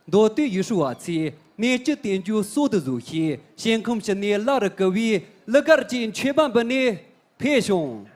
མདོ་སྟོད་ཡུལ་ཤུལ་བ་ཚོས་གནས་སྤྱི་རྟེན་རྒྱུ་གསོལ་དུ་བཟོ་ཞིང་ཞིང་ཁམས་ཕྱི་ནས་བླ་རུ་བསྐུལ་བའི་གླུ་གར་གྱི་མཆོད་པ་འབུལ་ནས་ཕེབས་བྱུང་།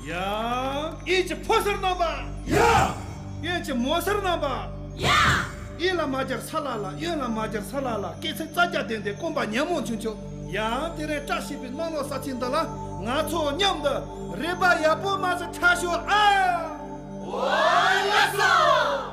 ཡ། ཨེ་ཅི་ཕོ་གསར་རྣམ་པ། ཡ། ཨེ་ཅི་མོ་གསར་རྣམ་པ། ཡ། ཨེ་ལ་མ་སྦྱར་ས་ལ་ལ། ཨེ་ལ་མ་སྦྱར་ས་ལ་ལ། སྐད་ཚིག་རྩ་རྒྱ་ལྡན་ཏེ་སྐོམ་པ་ཉོན་མོངས་ཆུང་ཆུང་། ཡ། དེ་རིང་བཀྲ་ཤིས་པའི་གནམ་ལོ་གསར་ཚེས་འདི་ལ་ང་ཚོ་མཉམ་དུ་རེ་བ་ཡག་པོ་མ་ཟིག་འཁྲབ་ཤོག་ཨ། འོ་ལགས་སོ།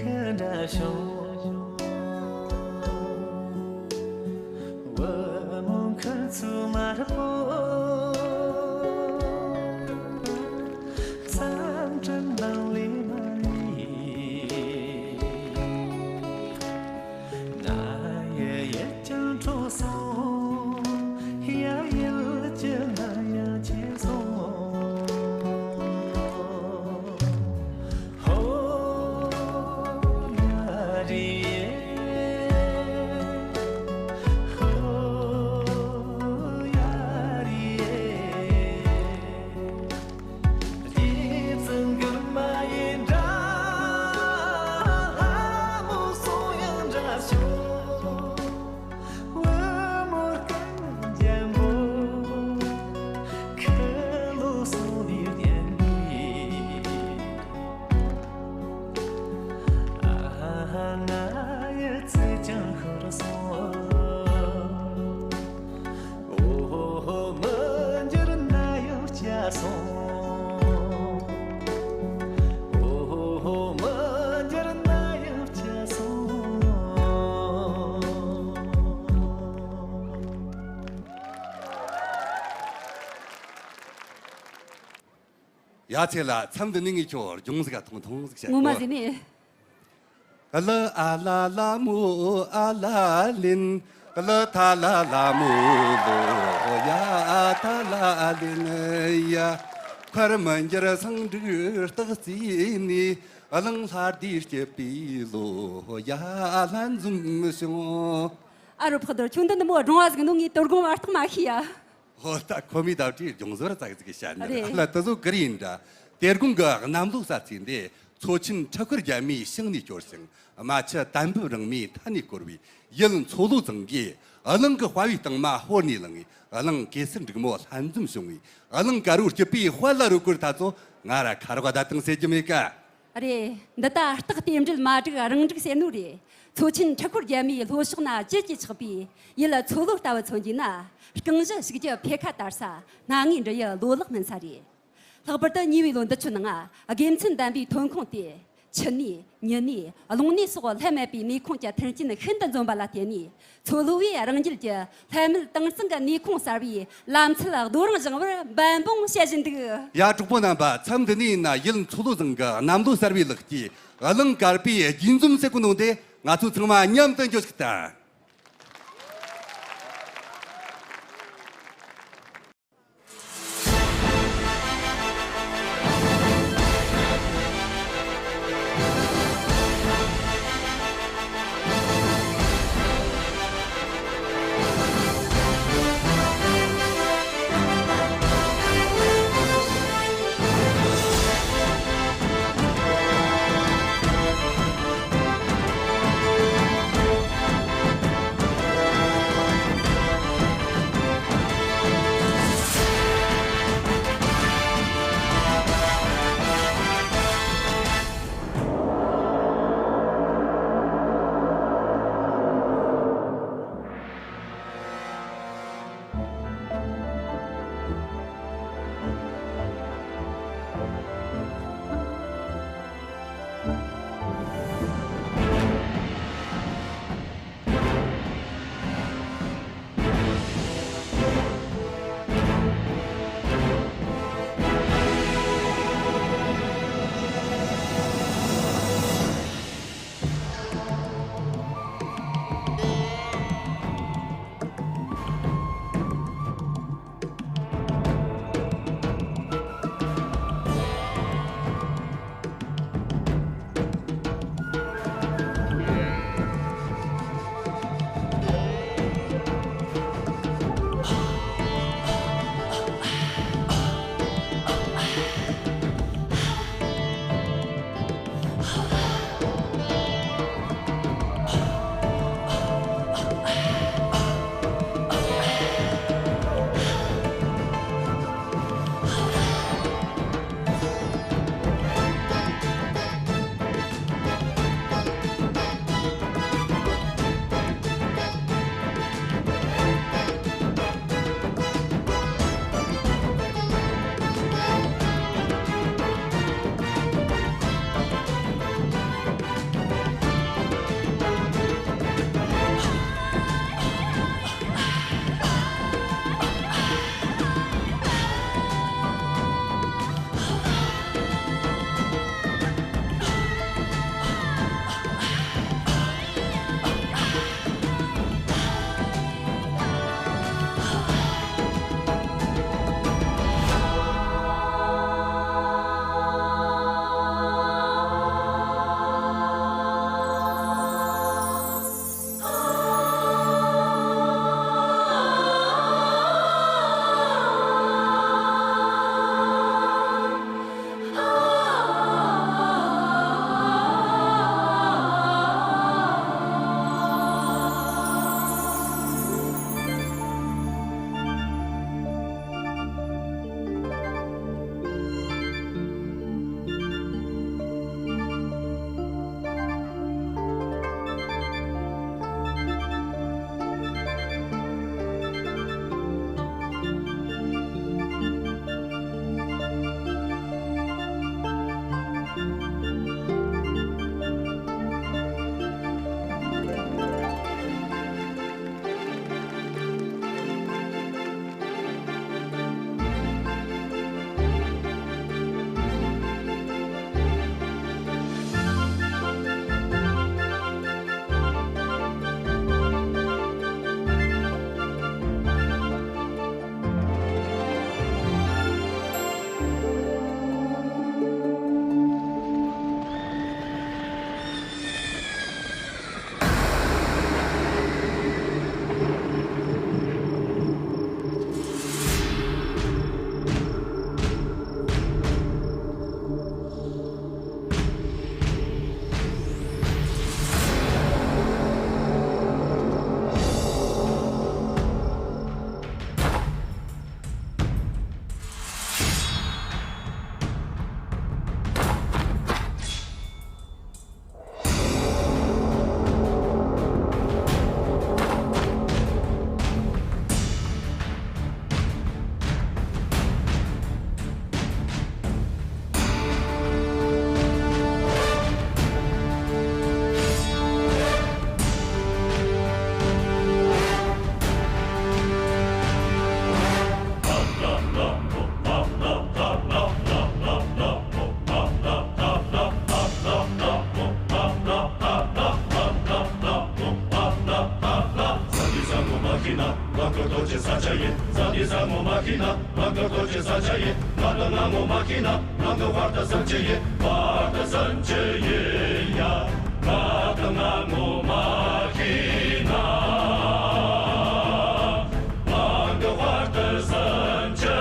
འདྲ་ཤོག་བུ་མོ་ཁུར་ཚོས་དམར་པོ། མཚམས་སྤྲིན་ནང་ལས་མ་ཡིན། ན་ཡི་ཡིད་ཀྱང་འཕྲོག་སོང་། ཡ་ཡིད་ཀྱི་ན་ཡ་ཆེ་སོང་། ཧོ་ཡ་རི་ཡེ། ཧོ་ཡ་རི་ཡེ། དེ་ཙམ་གི་མ་ཡིན་འདྲ། ལྷ་མོ་སོང་ཡང་འདྲ་ཤོག་བུ་མོ་སྐད་འཇམ་པོ། ཁ་ལོ་སོང་ནས་བསྟན་པའི། ཨ་ཧ་ང་ཡི་ཚིག་ཀྱང་ཤོར་སོང་། འོ་ཧོ་ཧོ་མི་འགྱུར་ན་ཡང་བསྐྱལ་སོང་། འོ་ཧོ་ཧོ་མི་འགྱུར་ན་ཡང་བསྐྱལ་སོང་། ཡ་ཚེ་ལ་མཚམས་འདི་ནས་ངས་ཁྱོད་སྦྱོང་ཟིག་ག་ཐུང་ཐུང་ཟིག་བཤད་ངོ་མ་གོ་ཟིག་ནས། གླུ་ཨ་ལ་ལ་མོ་ཨ་ལ་ལིན། གླུ་ཐ་ལ་ལ་མོ་ལོ་ཡ་ཐ་ལ་ལིན་ཡ། མཁར་མི་འགྱུར་སེང་འབྲུག་སྟག་རྩེ་ནས། གླིང་ལྷ་སྡེ་སྐྱིད་པའི་ལོ་ཡ་ལྷན་འཛོམས་བྱུང་། ཨ་རོ་ཕག་རྡོར། ཁྱོད་འདི་ནི་མོ་སྒྲུང་བ་ཟིག་ནོ། ངས་དོ་དགོང་བར་ཐག་མ་ཤེས་ཡ། ཧོ། ད་ཁོ་མོས་ད་བྲིས་སྦྱོང་བཟོ་ར་ཙག་ཙིག་གི་བཤད་ནི་རེད། རེད། ལ་དེ་ཚོ་གི་རེད་ཡིན་འདྲ། དེ་དགོང་གི་གནམ་ལོ་གསར་ཚེས་འདི་མཚོ་ཆེན་འཕྲུལ་འཁོར་རྒྱལ་མོའི་ཞིང་ནས་སྐྱོར་ཞིང་། རྨ་ཆུ་དར་འབུབ་རིང་མོའི་མཐའ་ནས་བསྐོར་བའི་ཡུལ་མཚོ་ལྷོ་ཚང་གིས། གླིང་གི་དཔའ་བོའི་རྟིང་མ་ཕོར་ནས་བླངས། གླིང་གེ་སར་འབྲུག་མོ་ལྷན་འཛོམས་བྱུང་བའི། གླིང་དཀར་བོ་སྐྱིད་པའི་དཔལ་ལ་རོལ་སྐོར་ད་ཚོ་ང་ར་ཁ་རོག་བརྡ་བཏང་ཟེར་རྒྱུ་མེད་ཀ། རེད། འདི་ལྟ་རྟགས་རྟེན་འབྲེལ་མ་འགྲིག་རང་འགྲིག་ཟེར་ནོ་རེད། མཚོ་ཆེན་འཕྲུལ་འཁོར་རྒྱལ་མོའི་ལྷོ་ཕྱོགས་ན་བཅུད་ཀྱིས་ཆགས་པའི་ཡུལ་མཚོ་ལྷོ་ལྟ་བུ་མཚོན་རྒྱུ་ན། རྐང་བཞི་ཞིག་རྒྱུ་འཕེལ་ཁ་དར་ས། སྣ་ལྔའི་འབྲི་ཡུལ་ལོ་ལེགས་སྨིན་ས་རེད། ལྷག་པར་དུ་ཉེ་བའི་ལོ་འདི་ཚོའི་ནང་དགེ་མཚན་ལྡན་པའི་ཐོན་ཁུངས་ཏེ། ཆུ་ནས་མྱི་ནས་རླུང་ནས་སོགས་ལྷད་མེད་པའི་ནུས་ཁུངས་ཀྱི་མཐུན་རྐྱེན་ཤིན་ཏུ་འཛོམས་པ་ལ་བརྟེན་ནས། མཚོ་ལྷོ་བས་རང་རྒྱལ་གྱི་ལྷད་མེད་དྭངས་གཙང་གི་ནུས་ཁུངས་གསར་བའི་ལམ་ཚད་རྡོ་རིང་བཞེངས་པར་འབད་འབུངས་བྱེད་བཞིན་འདུག། ཡ། གྲོགས་པོ་རྣམ་པ། མཚམས་འདི་ནས་ཡིན་ན་ཡུལ་མཚོ་ལྷོ་ཚང་གི་གནམ་ལོ་གསར་བའི་ལེགས་སྐྱེས་གླིང་དཀར་པོའི་དགྱེས་འཛོམས་ཟེར་གོ་ནོ་དེ་ང་ཚོ་ཚང་མ་མཉམ་དུ་འགྱོ་ཞིག་དང་། ཡིན། ས་འདི་ས་ངོ་མ་ཤེས་ན་ང་གི་ཐོག་ཆེ་ས་ཆ་ཡིན། ང་དང་ང་ངོ་མ་ཤེས་ན་ང་གི་བར་དུ་སེམས་ཅི་ཡིན། བར་དུ་སེམས་ཅི་ཡིན་ཡ། ང་དང་ང་ངོ་མ་ཤེས་ན་ང་གི་བར་དུ་སེམས་ཅི་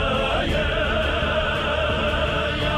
ཡིན་ཡ།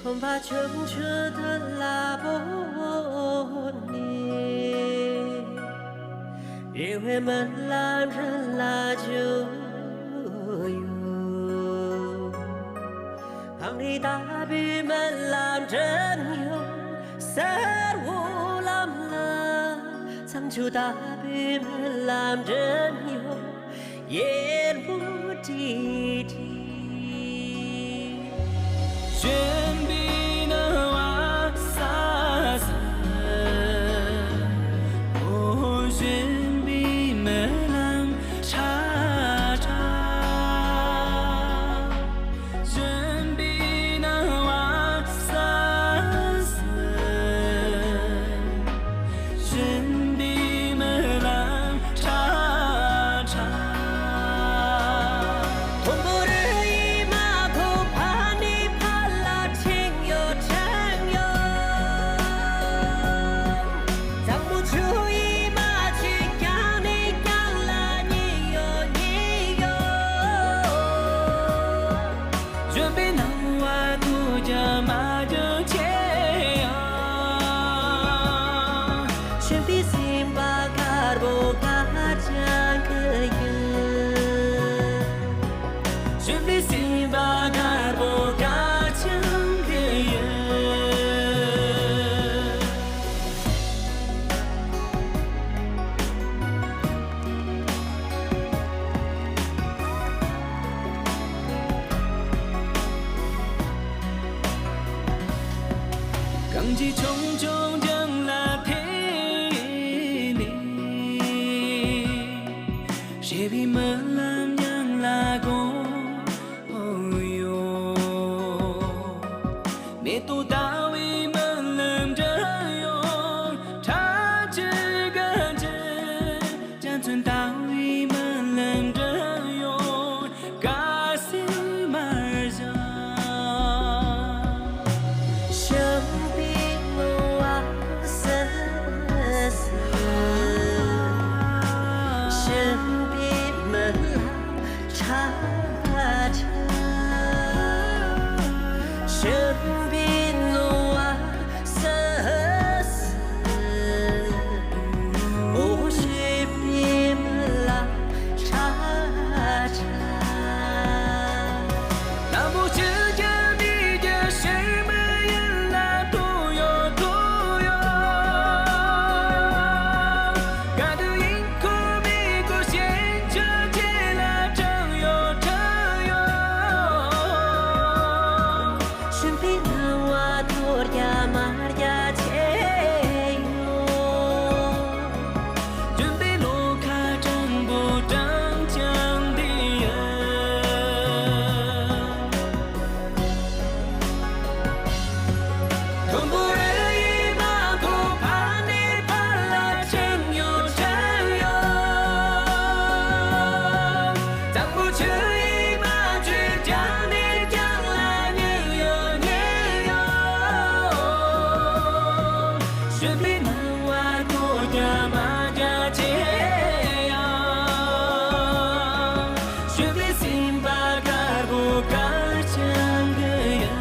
ཁོམ་པ་ཆུང་ཆུང་དུ་ལ་བོ་ནི། རེ་བའི་རྨི་ལམ་རི་ལ་བརྗོད་ཡོད། གངས་རི་ལྟ་བུའི་རྨི་ལམ་འདྲེན་ཡོད། སེར་བོ་ལམ་ལ་མཚམས་ཆུ་ལྟ་བུའི་རྨི་ལམ་འདྲེན་ཡོད། ཡེར་མོ་ཏི་ཏི། བཞིན་པའི་ནུ་བ་ས་ས། འོ་བཞིན་པའི་རྨི་ལམ་ཁྲ་ཁྲ། བཞིན་པའི་ནུ་བ་ས་ས། བཞིན་པའི་རྨི་ལམ་ཁྲ་ཁྲ། ཀྱང་མ་ཀྱང་ཆེ་ཡང་། གཞོན་པའི་སེམས་པ་དཀར་པོ་དཀར་ཅན་གྱི་ཡིན། གཞོན་པའི་སེམས་པ་དཀར་པོ་དཀར་ཅན་གྱི་ཡིན། གངས་ཀྱི་ཆུང་ཆུང་ལྗང་ལ་ཐིམ་ནས། བཞད་པའི་རྨི་ལམ་ཉམས་ལ་གོ་ཡོང་། མེ་ཏོག་ལྟ་བུའི་རྨི་ལམ་འདྲ་ཡོང་། ཁྲ་ཆིལ་དགའ་ཆིལ། ཅ་ཚོན་ལྟ་བུའི་རྨི་ལམ་འདྲ་ཡོང་། དགའ་སེམས་མར་བཞག་གཞོན་པའི་ངོ་བོ་སིལ་སིལ། གཞོན་པའི་རྨི་ལམ་ཁྲ་ཁྲ། གཞོན་པའི་ངོ་བོ་སིལ་སིལ། འོ་གཞོན་པའི་རྨི་ལམ་ཁྲ་ཁྲ། ལམ་བུ་ཆུ་རྐྱང་མིག་གི་ཤུལ་མ་ཡན་ལ་ཐུག་ཡོང་ཐུག་ཡོང་། དགའ་སྡུག་དབྱིངས་ཁུག་མིག་ཁུག་ཞེན་ཆགས་ཆེ་ལ་དྲངས་ཡོང་དྲངས་ཡོང་། གཞོན་པའི་སྣང་བ་ཐོར་རྒྱ་མར་རྒྱ་ཆེ་ཡོང་། ལྗོན་པའི་བློ་ཁ་དྲང་པོ་དྲང་རྐྱང་འདི་ཡིན། མཐོན་པོ་རི་ཡི་མ་ཁོ་ཕར་ནས་ཕར་ལ་དྲངས་ཡོང་དྲངས་ཡོང་། གཙང་པོ་ཆུ་ཡི་མ་བཅུད་རྒྱང་ནས་རྒྱང་ལ་ཉུལ་ཡོང་ཉུལ་ཡོང་། གཞོན་པའི་སྣང་བ་ཐོར་རྒྱ་མར་རྒྱ་ཆེ་ཡང་། གཞོན་པའི་སེམས་པ་དཀར་པོ་དཀར་རྐྱང་གི་ཡིན།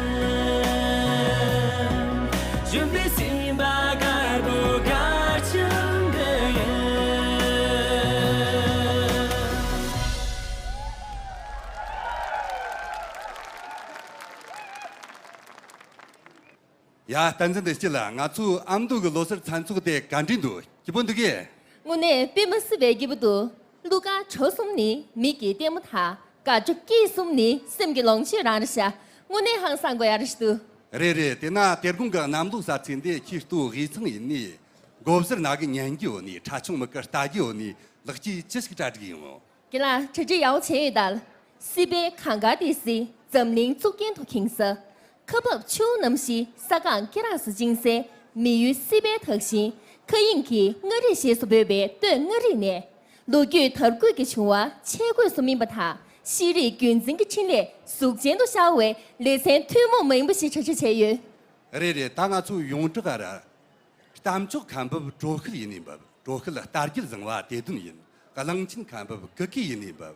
གཞོན་པའི་སེམས་པ་དཀར་པོ་དཀར་རྐྱང་གི་ཡིན། ཡ། བསྟན་འཛིན་བདེ་སྐྱིད་ལགས། ང་ཚོའི་ཨ་མདོ་གི་ལོ་སར་མཚན་ཚོགས་དེ་ག་འདྲ་འདུག་སྐྱིད་པོ་འདུག་གས། དངོས་གནས་དཔེ་མི་སྲིད་པའི་སྐྱིད་པོ་འདུག་གླུ་གར་བྲོ་གསུམ་ནི་མིག་གི་ལྟད་མོ་དང་། དགའ་སྐྱོ་སྐྱིད་གསུམ་ནི་སེམས་ཀྱི་ལོངས་སྤྱོད་རང་རེད་ཤག་དངོས་གནས་ཧང་སང་དགོས་ཡ་རེད་ཤག་འདུག་རེད་རེད། དེ་ན་དེ་དགོང་གི་གནམ་ལོ་གསར་ཚེས་འདི་ཁྱེད་ལྟོ་དབུས་གཙང་ཡིན་ནི། མགོ་བཟུར་ན་གི་ཉན་གི་ཡོད་ནི། ཁྲ་ཆུང་མི་གི་ལྟ་གི་ཡོད་ནི། ལག་སྐྱེས་ཅི་ཞིག་གྲ་སྒྲིག་ཡོང་། རྒན་ལགས། གྲ་སྒྲིག་ཡག་པོ་བྱས་ཡོད་ད། སྲིད་པའི་གངས་དཀར་ཏི་སེ་འཛམ་གླིང་གཙུག་རྒྱན་དུ་ཁེངས་ས། ཁ་འབབ་ཆུ་བོ་རྣམ་བཞི་ས་སྒང་སྐེ་རགས་སུ་བཅིངས་སའི་མི་ཡུལ་སྲིད་པའི་དག་ཞིང་། མཁའ་དབྱིངས་ཀྱི་མངའ་རིས་ཞེས་སུ་འབོད་པའི་སྟོད་མངའ་རིས་ནས། ལོ་རྒྱུས་དར་རྒུད་ཀྱི་བྱུང་བ་ཆས་གོས་སུ་སྨིན་པ་དང་། ཤེས་རིག་རྒྱུན་འཛིན་གྱི་འཕྲིན་ལས་གཟུགས་ཅན་དུ་ཤར་བའི་ལེ་ཚན་ཐུན་མོང་མ་ཡིན་པ་ཞིག་གྲ་སྒྲིག་བྱས་ཡོད། རེད་རེད། ད་ང་ཚོ་ཡོངས་གྲགས་ར། རྟ་མཆོག་ཁ་འབབ་གྲོ་ཤུལ་ཡིན་ནི་འབབ། གྲོ་ཤུལ་རྟ་རྒྱུད་བཟང་བ་དེ་དོན་ཡིན། གླང་ཆེན་ཁ་འབབ་གུ་གེ་ཡིན་ནི་འབབ།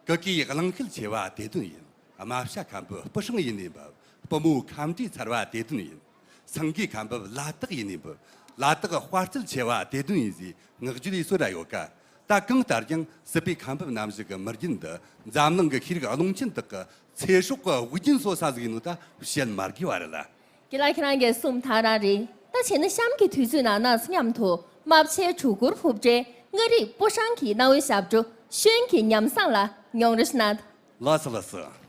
གུ་གེ་གླང་ཤུལ་ཆེ་བ་དེ་དོན་ཡིན། རྨ་བྱ་ཁ་འབབ་སྤུ་ཧྲེང་ཡིན་ནི་འབབ། སྤུ་མོ་ཁམས་འདྲིས་ཚར་བ་དེ་དོན་ཡིན། སེང་གེ་ཁ་འབབ་ལ་དྭགས་ཡིན་ནི་འབབ། ལ་དྭགས་དཔའ་རྩལ་ཆེ་བ་དེ་དོན་ཡིན་ཟེར་ངག་རྒྱུན་ལས་སྲོལ་ར་ཡོད་ཀ། ད་གང་ལྟར་ཀྱང་སྲིད་པའི་ཁ་འབབ་རྣམ་བཞི་གི་མི་རྒྱུད་འདི་འཛམ་གླིང་གི་ཤེས་རིག་ཀློང་ཆེན་དག་གི་ཚེ་སྲོག་གི་དབུགས་རྒྱུན་གསོ་ས་ཟིག་ཡིན་ནོ་ད་བཤད་མ་དགོས་པ་རེད་ལ། རྒན་ལགས། ཁྱེད་རང་གིས་གསུངས་ཐག་རང་རེད། ད་བྱས་ན་གཤམ་གྱི་དུས་ཚོད་ནང་ན་མཉམ་དུ་རྨ་བྱའི་གྲུ་གུར་ཕུབ་སྦྲའི་མངའ་རིས་སྤུ་ཧྲེང་གི་གནའ་བོའི་ཞབས་བྲོ་ཤོན་གྱི་ཉམས་བཟང་ལ་མྱོང་རོལ་གནང་། ལགས་སོ་ལགས་སོ།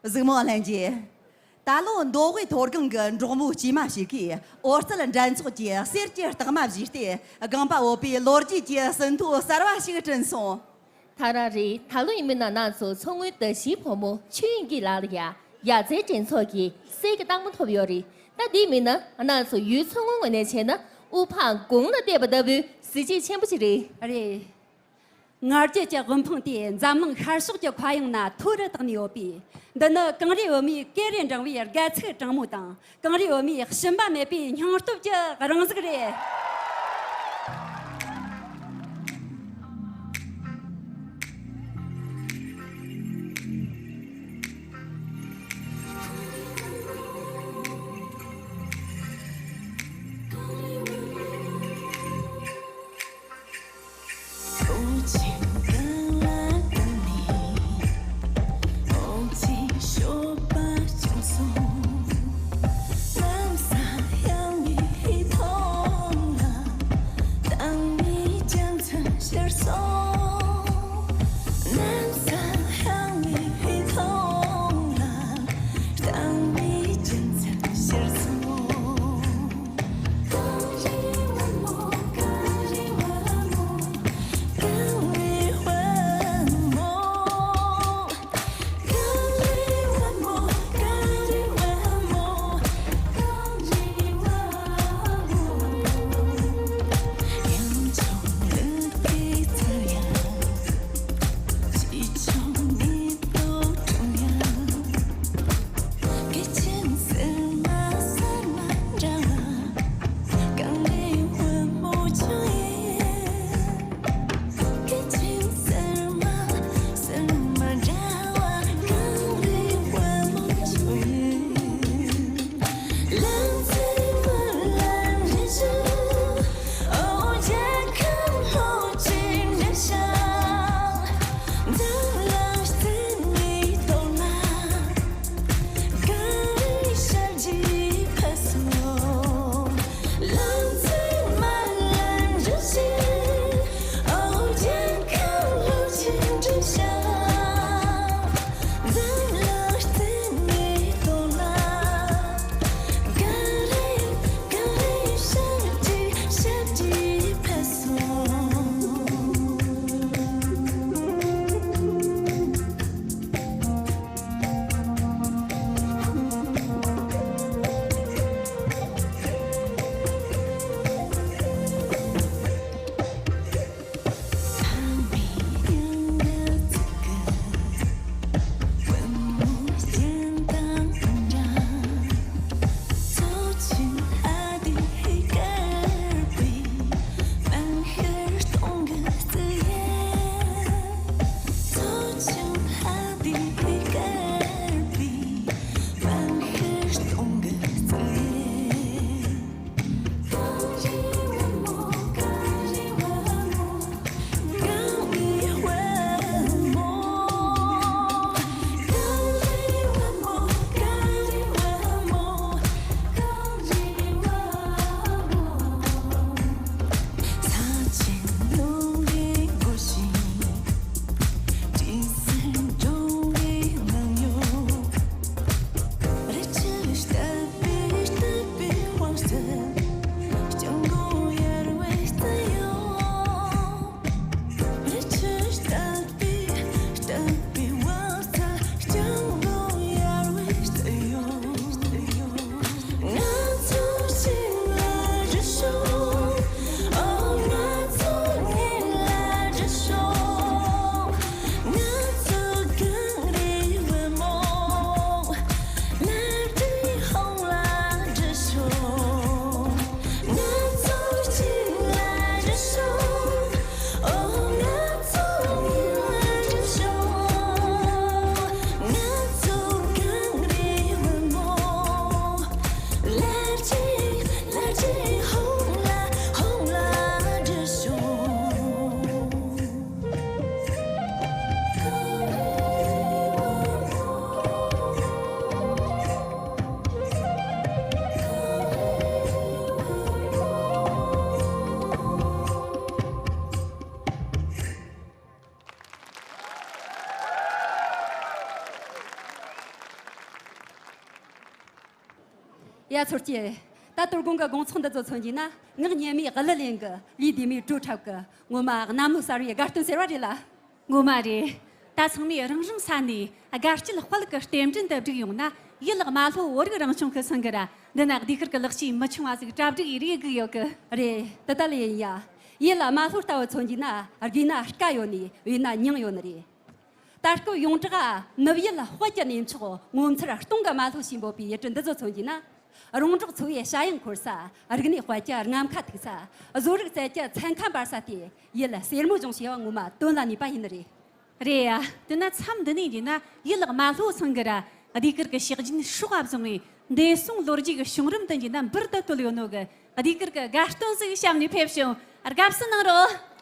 གཟིགས་མོ་ལྷན་རྒྱས། ད་ལོ་མདོ་དབུས་མཐོ་སྒང་གི་འབྲོག་མོ་སྐྱེས་མ་ཞིག་གིས་ཨོ་རྩལ་འགྲན་ཚོགས་ཀྱི་གསེར་གྱི་རྟགས་མ་བཞེས་ཏེ། སྒང་པ་བོད་པའི་ལོ་རྒྱུས་ཀྱི་ཟིན་ཐོ་གསར་བ་ཞིག་བསྐྲུན་སོང་། ད་རང་རེད། ད་ལོ་ཡིན་མིན་ན་ང་ཚོ་མཚོ་སྔོན་བདེ་སྐྱིད་ཕོ་མོ་ཆོས་དབྱིངས་སྐྱིད་ལགས་ལ་ཡ་ཡ་རྩེ་འགྲན་ཚོགས་ཀྱི་གསེར་གྱི་རྟགས་མ་ཐོབ་ཡོད་རེད། ད་དེ་མིན་ན་ང་ཚོ་ཡུལ་མཚོ་སྔོན་ངོས་ནས་བྱས་ན་དབུ་འཕང་དགུང་ལ་བཏེགས་པ་ལྟ་བུའི་གཟི་བརྗིད་ཆེན་པོ་ཞིག་རེད། རེད། ང་རྒྱལ་གྱི་དབུ་འཕང་དེ་འཛམ་གླིང་ཤར་ཕྱོགས་ཀྱི་མཁའ་དབྱིངས་ན་མཐོ་རུ་བཏེགས་ནས་ཡོད་པས། འདི་ནི་གངས་རི་བུ་མོའི་སྐེ་རུ་འགྲེང་བའི་སྒལ་ཚིགས་དྲང་མོ་དང་། གངས་རི་བུ་མོའི་ཞུམ་པ་མེད་པའི་སྙིང་སྟོབས་ཀྱི་རང་གཟུགས་རེད། ཡ། ཚོར་སྐྱེས། ད་དོ་དགོང་གི་དགོང་ཚོགས་འདི་ཚོ་མཚོན་གྱིས་ན། ངག་སྙན་མོའི་གླུ་ལེན་གི་ལུས་བདེ་མོའི་བྲོ་འཁྲབ་གི། ངོ་མ་གནམ་ལོ་གསར་བའི་དགའ་སྟོན་ཟེར་བ་རེད་ལ། ངོ་མ་རེད། ད་ཚང་མས་རང་རང་ས་ནས་དགའ་སྐྱིད་དཔལ་གྱི་རྟེན་འབྲེལ་འདི་བསྒྲིགས་ཡོང་ན། ཡུལ་ལག་མ་ལྷོ་བོད་རིགས་རང་སྐྱོང་ཁུལ་ཚང་གི་ར། འདི་ན་སྡེ་ཁུལ་གྱི་ལེགས་སྐྱེས་མི་ཆུང་བ་ཟིག་གྲ་སྒྲིག་ཡེ་རེ་སྒུག་ཡོད་གི། རེད། དེ་ལྟ་ལས་ཡིན་ཡ། ཡུལ་ལ་མ་ལྷོ་ལྟ་བུ་མཚོན་གྱིས་ན། རྒས་ན་དཀའ་ཡོད་ནི། འོས་ན་མྱང་ཡོད་ནི་རེད། ད་སྐབས་ཡོངས་གྲགས་ནུབ་ཡུལ་དཔལ་གྱི་གནས་མཆོག་ངོ་མཚར་སྟོང་གི་མ་ལྷོ་ཞེས་འབོད་པའི་ཡུལ་གྲུ་འདི་ཚོ་མཚོན་གྱིས་ན། རོང་འབྲོག་ཚོ་བའི་བྱ་གཡང་འཁོར་ས། རིག་གནས་དཔལ་གྱི་རྔམ་ཁ་ཐུག་ས། བཟོ་རིག་རྩལ་གྱི་ཚན་ཁ་འབར་ས་དེ་ཡུལ་སེར་མོ་ལྗོངས་ཞེས་པ་ངོ་མ་དོན་ལ་ནུས་པ་ཡིན་ནི་རེད། རེད་ཡ། དེ་ན་མཚམས་འདི་ནས་འདི་ན་ཡུལ་ལག་མ་ལྷོ་ཚང་གི་ར། སྡེ་ཁུལ་གྱི་ཕྱག་རྒྱུན་སྲོག་བ་བཟུང་བའི་འདས་སོང་ལོ་རྒྱུས་ཀྱི་བྱུང་རིམ་དུ་འགྱུར་ན་འབུར་དུ་བཏོད་ཡོད་ནོ་གི། སྡེ་ཁུལ་གྱི་དགའ་སྟོན་ཟིག་བཤམས་ནས་ཕེབས་བྱུང་། དགའ་བསུ་གནང་རོགས།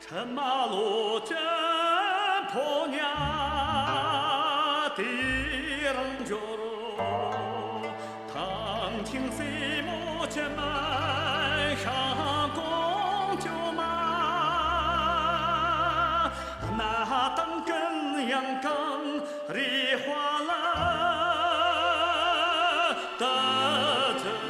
ཁྲི་མ་ལོ་ཅན་ཕོ་ཉ་དེ་རང་འབྱོར། ཐང་ཆེན་སྲས་མོ་ཅན་ཤང་ཀོང་ཅོ་མ། གནའ་དང་ཀུན་ཡང་གངས་རིའི་དཔལ་ལ་ད་ཚེ།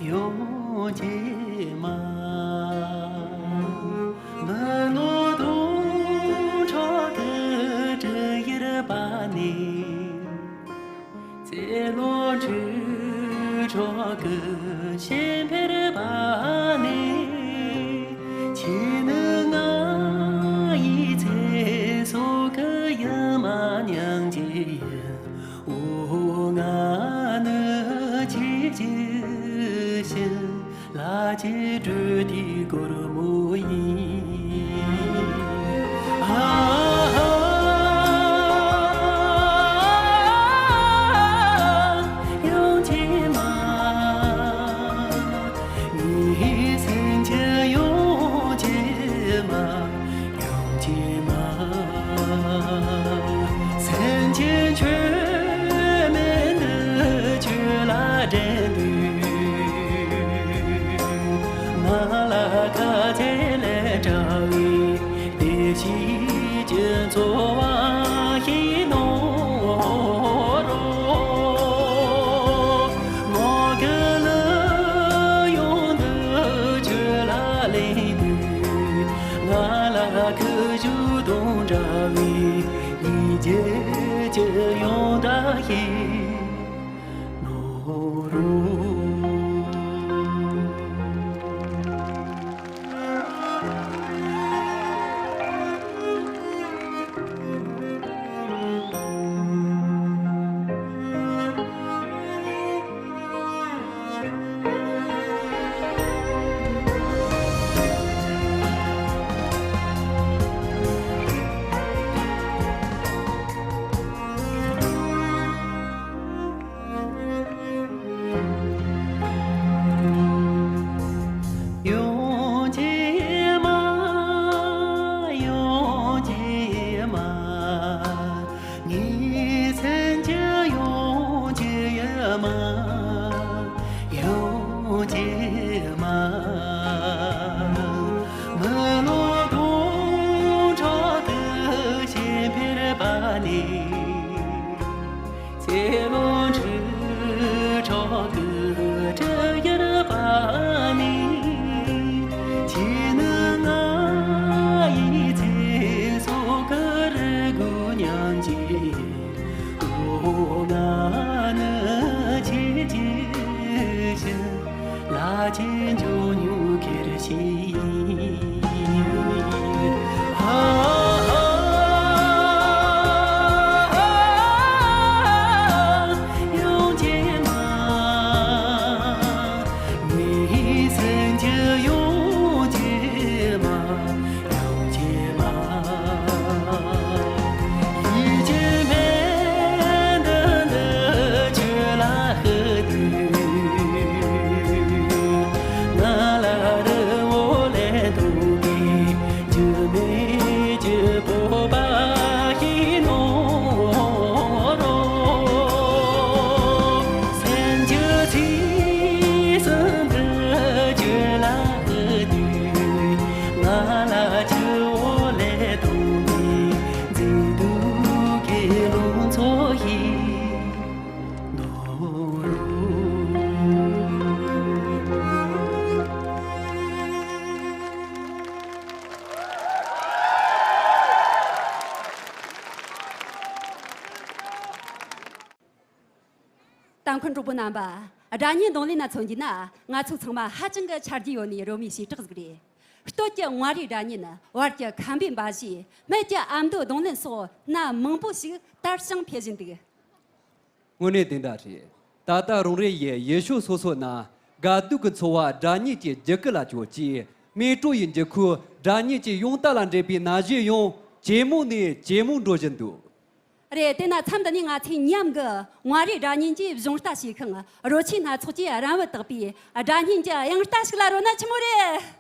ཡོངས་ཀྱི་མ། མི་ལོ་སྟོང་ཕྲག་གི་དྲུག་ཡར་བབས་ནས། ཚེ་ལོ་དྲུག་ཕྲག་གི་ཤན་པར་བབས་ནས། ཁྱེད་ནི་ང་ཡི་ཚེ་སྲོག་གི་ཡུལ་མ་ཉམས་ཀྱི་ཡིན། འོ་ང་ནི་ཁྱེད་ཀྱི་བཞིན། ལ་ཅི་སྤྲོད་དེ་སྒོར་མོ་ཡིན། ཨ་ཨ། ཡོངས་ཀྱི་མ། ངའི་སེམས་ཀྱི་ཡོངས་ཀྱི་མ། ཡོངས་ཀྱི་མ། སེམས་ཀྱི་མཆོད་མེ་འདི་ཁྱོད་ལ་སྒྲེང་དུས། ང་ལ་ཁ་ཚེ་ལས་བྲལ་བའི་བདེ་སྐྱིད་ཀྱི་འཚོ་བ་ཞིག་གནང་རོགས། ངོ་དགའ་ལ་ཡོང་འདི་ཁྱོད་ལ་ལེན་དུས། ང་ལ་ཁུ་བྱུག་དང་འདྲ་བའི་ཉིན་རྒྱུན་གྱི་ཡོང་འདྲ་ཞིག་གནང་རོགས། ཡོངས་ཀྱི་མ། ཡོངས་ཀྱི་མ། ངའི་སེམས་ཀྱི་ཡོངས་ཀྱི་མ། ཡོངས་ཀྱི་མ། མི་ལོ་སྟོང་ཕྲག་གི་ཤན་པར་བབས་ནས། ཚེ་ལོ་དྲུག་ཕྲག་གི་དྲུག་ཡར་བབས་ནས། ཁྱེད་ནི་ང་ཡི་ཚེ་སྲོག་གི་རི་གུ་མཉམ་གྱི། འོ་ང་ནི་ཁྱེད་ཀྱི་བཞིན། ལ་ཅི་འཇོན་ཉུང་ཁེར་ཞིག་ཡིན། ཨ་ཨ། ཡོངས་ཀྱི་མ། ངའི་སེམས་ཀྱི་ཡོངས་ཀྱི་མ། ཡོངས་ཀྱི་མ། ཡིད་ཀྱི་སྨན་འདི་འདི་ཁྱོད་ལ་ཕུལ་དུས། ང་ལ་རི་བོ་ལས་མཐོ་བའི་འགྱུར་མེད་ཀྱི་སྤོབས་པ་ཞིག་གནང་རོགས། སེམས་ཀྱི་ཚིགས་སུ་འདི་ཁྱོད་ལ་ཕུལ་དུས། ང་ལ་ཆུ་བོ་ལས་མཐོ་བའི་མཛེས་སྡུག་གི་ལང་ཚོ་ཞིག་གནང་རོགས། ལྟ་མཁན་གྲོགས་པོ་རྣམ་པ། སྒྲ་སྙན་རྡུང་ལེན་ན་མཚོན་རྒྱུ་ན་ང་ཚོ་ཚང་མ་ཧ་ཅང་གི་ཆ་རྒྱུས་ཡོད་ནི་རོལ་མོའི་བྱེ་བྲག་ཟིག་རེད། སྟོད་ཀྱི་མངའ་རིས་སྒྲ་སྙན། བར་གྱི་ཁམས་པའི་འབའ་གཞས། སྨད་ཀྱི་ཨ་མདོའི་རྡུང་ལེན་སོགས་སྣ་མང་པོ་ཞིག་དར་ཞིང་འཕེལ་བཞིན་འདུག། དངོས་གནས་དེ་འདྲ་རེད། ད་ལྟ་རང་རེ་ཡི་ཡུལ་ཕྱོགས་སོ་སོ་ན་དགའ་སྡུག་གི་འཚོ་བ་སྒྲ་སྙན་གྱི་རྒྱུད་སྐུད་ལ་བཅོལ་གྱིས། མེ་ཏོག་ཡི་འགྱུར་ཁུག་སྒྲ་སྙན་གྱི་ཡང་ལྟ་ལ་འདྲེན་པའི་ན་གཞས་ཡང་ཇེ་མང་ནས་ཇེ་མང་འགྲོ་བཞིན་འདུག། རེད། དེས་ན་མཚམས་འདི་ནས་ང་ཚོས་མཉམ་གྱི་མངའ་རིས་སྒྲ་སྙན་གྱི་གཞུང་རྟ་ཞིག་ཁང་རོལ་ཆས་སྣ་ཚོགས་ཀྱིས་རམ་བུ་བཏགས་པའི་སྒྲ་སྙན་གྱི་དབྱངས་རྟ་ཞིག་ལ་རོལ་ན་ཆི་མོ་རེད།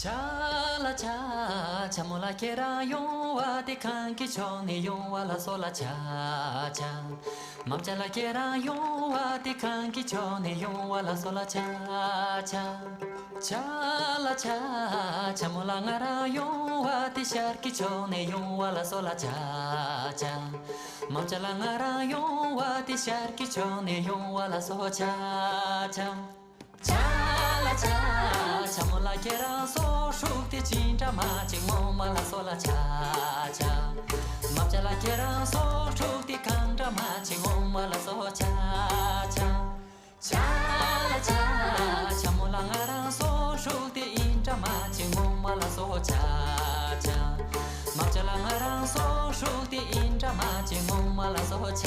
ཆ་ལ་ཆ། ཆ་མོ་ལ་ཁྱེད་རང་ཡོང་། ཡོང་བ་དེ་གང་གི་ཕྱོགས་ནས་ཡོང་བ་ལ་སོགས་ལ་ཆ་ཆ། མ་བྱ་ལ་ཁྱེད་རང་ཡོང་བ་དེ་གང་གི་ཕྱོགས་ནས་ཡོང་བ་ལ་སོགས་ལ་ཆ་ཆ། ཆ་ལ་ཆ། ཆ་མོ་ལ་ང་རང་ཡོང་བ་དེ་ཤར་གྱི་ཕྱོགས་ནས་ཡོང་བ་ལ་སོགས་ལ་ཆ་ཆ། མ་བྱ་ལ་ང་རང་ཡོང་བ་དེ་ཤར་གྱི་ཕྱོགས་ནས་ཡོང་བ་ལ་སོགས་ཆ་ཆ། ཆ་ལ་ཆ། ཆ་མོ་ལ་ཁྱེད་རང་སོགས་ཧྲུག་དེ་ཅི་འདྲ་མ་ཅིག་ངོ་མ་ལ་སོགས་ལ་ཆ་ཆ། མ་བྱ་ལ་ཁྱེད་རང་སོགས་ཧྲུག་དེ་གང་འདྲ་མ་ཅིག་ངོ་མ་ལ་སོགས་ཆ་ཆ། ཆ་ལ་ཆ། ཆ་མོ་ལ་ང་རང་སོགས་ཧྲུག་དེ་ཨིན་འདྲ་མ་ཅིག་ངོ་མ་ལ་སོགས་ཆ་ཆ། མ་བྱ་ལ་ང་རང་སོགས་ཧྲུག་དེ་ཨིན་འདྲ་མ་ཅིག་ངོ་མ་ལ་སོགས་ཆ་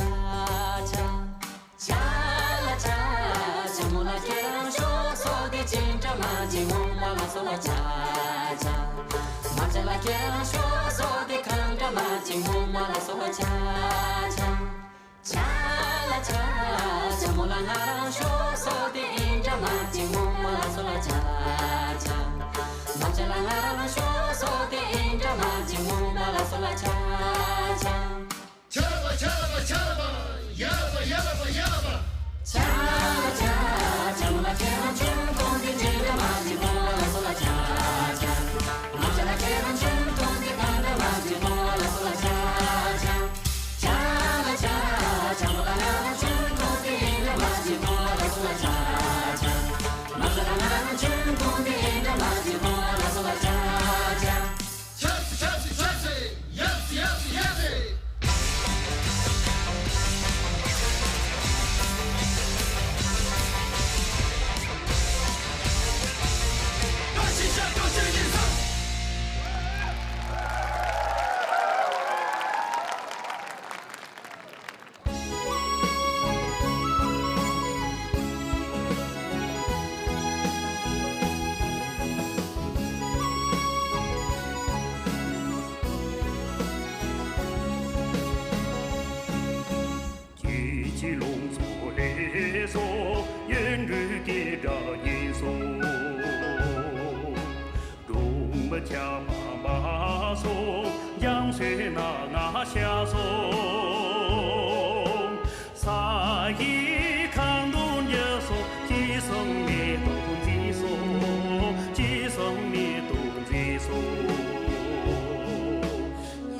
ཆ། ཆ་ལ་ཆ། ཆ་མོ་ལ་ཁྱེད་རང་ཤོག་སོགས་དེ་ཅི་འདྲ་མ་ཅིག་ངོ་མ་ལ་སོགས་ལ་ཆ་ཆ། མ་བྱ་ལ་ཁྱེད་རང་ཤོག་སོགས་དེ་གང་འདྲ་མ་ཅིག་ངོ་མ་ལ་སོགས་ལ་ཆ་ཆ། ཆ་ལ་ཆ། ཆ་མོ་ལ་ང་རང་ཤོག་སོགས་དེ་ཨིན་འདྲ་མ་ཅིག་ངོ་མ་ལ་སོགས་ལ་ཆ་ཆ། མ་བྱ་ལ་ང་རང་ཤོག་སོགས་དེ་ཨིན་འདྲ་མ་ཅིག་ངོ་མ་ལ་སོགས་ལ་ཆ་ཆ། ཆ་ལ་ཆ་ལ་ཆ་ལ་ཡ་ལ་ཡ་ལ་ཡ་ལ། ཆ་ལ་ཆ། ཆ་མོ་ལ་ཁྱེད་རང་ཆུང་མཐོང་དེ་ཅི་འདྲ་མ་ཅིག་ངོ་མ་ལ་སོགས་ལ་ཆ་ཆ། མ་བྱ་ལ་ཁྱེད་རང་ཆུང་མཐོང་དེ་གང་འདྲ་མ་ཅིག་ངོ་མ་ལ་སོགས་ལ་ཆ་ཆ། ཆ་ལ་ཆ། ཆ་མོ་ལ་ང་རང་ཆུང་མཐོང་དེ་ཨིན་འདྲ་མ་ཅིག་ངོ་མ་ལ་སོགས་ལ་ཆ་ཆ། མ་བྱ་ལ་ང་རང་ཆུང་མཐོང་དེ་ཨིན་འདྲ་མ་ཅིག་ངོ་མ་ལ་སོགས་ལ་ཆ་ཆ། ཆབ་སྲིད་ཆབ་སྲིད་ཆབ་སྲིད། ཡབ་སྲིད་ཡབ་སྲིད་ཡབ་སྲིད། བཀྲ་ཤིས་ཤར་བཀྲ་ཤིས་ཡིན་ས། སྐྱིད་ཀྱི་ལུང་ཚོ་ལས་སོ་ཡོན་འབྲུ་སྐད་སྒྲ་ཡིན་སོ། སྒྲོལ་མ་ཆགས་པ་མ་སོང་། འཇམ་སོད་ན་ང་ཤ་སོང་། ས་ཡི་ཁ་འདོན་རྒྱ་སོང་། ཅི་སོང་མེ་ཏོག་མཛེས་སོང་། ཅི་སོང་མེ་ཏོག་མཛེས་སོང་།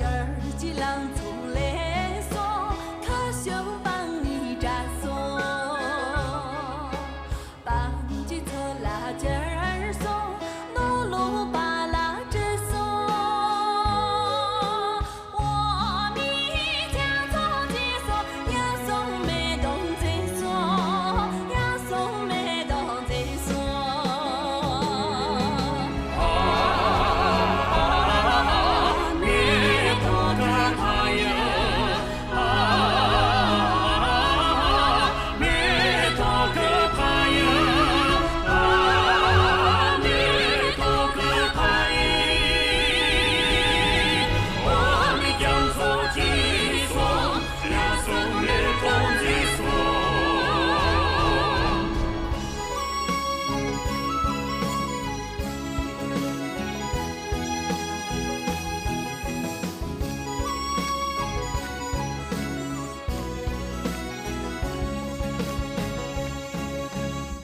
ཡར་གྱི་ལང་ཚོ་ལས་སོང་། ཁ་ཤོ་བང་ནི་འདྲ་སོང་། སྤང་གི་ཚོ་ལ་གྱར་སོང་། ནོར་ལུག་པ་ལ་སྤྲད་སོང་། འོ་མི་ཅག་ཚོ་ཅི་སོང་། ཡར་སོང་མེ་ཏོག་མཛེས་སོང་། ཡར་སོང་མེ་ཏོག་མཛེས་སོང་། མེ་ཏོག་གི་ཕ་ཡུལ།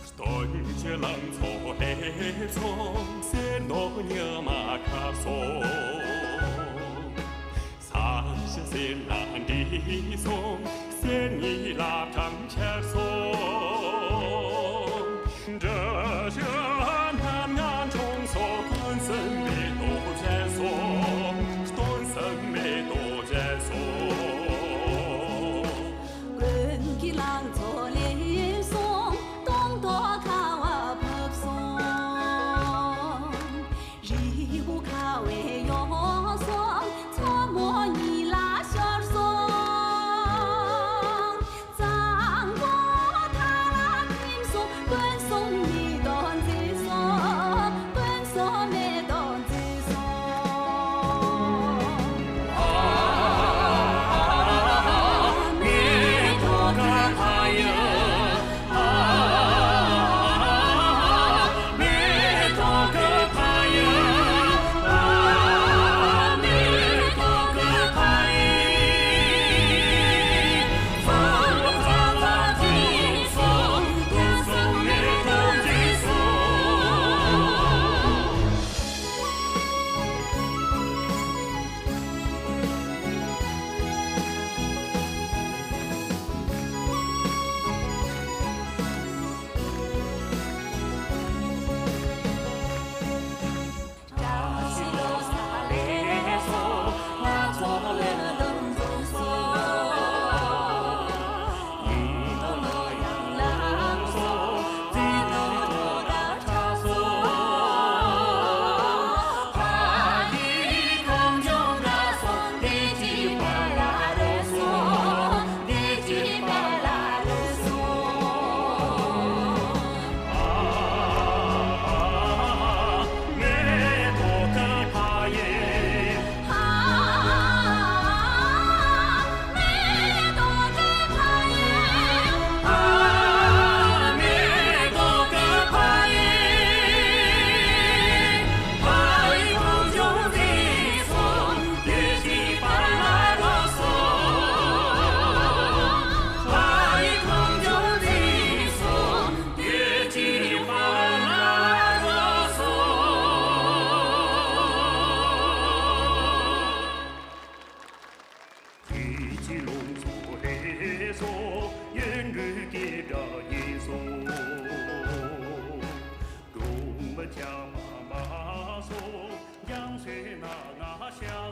སྟོན་གྱི་ལང་ཚོ་ལས་སོང་། གསེར་མདོག་ཉི་མ་ཁ་སོང་། ས་གཞི་སེར་ལ་འདྲིས་སོང་། གསེར་ཉི་ལ་ཐང་ཆར་སོང་། འདྲ་བྱ་སྣ་ལྔ་འཁྲུངས་སོང་། སྟོན་གསུམ་མེ་ཏོག་བཞད་སོང་། སྟོན་གསུམ་མེ་ཏོག་བཞད་སོང་། ཀུན་གྱི་ལང་ཚོ་ལས་སོང་། སྟོང་ཐོག་ཁ་བ་བབས་སོང་། རི་བོ་ཁ་བས་གཡོགས་སོང་། མཚོ་མོ་ཉི་ལ་ཤོར་སོང་། གཙང་པོ་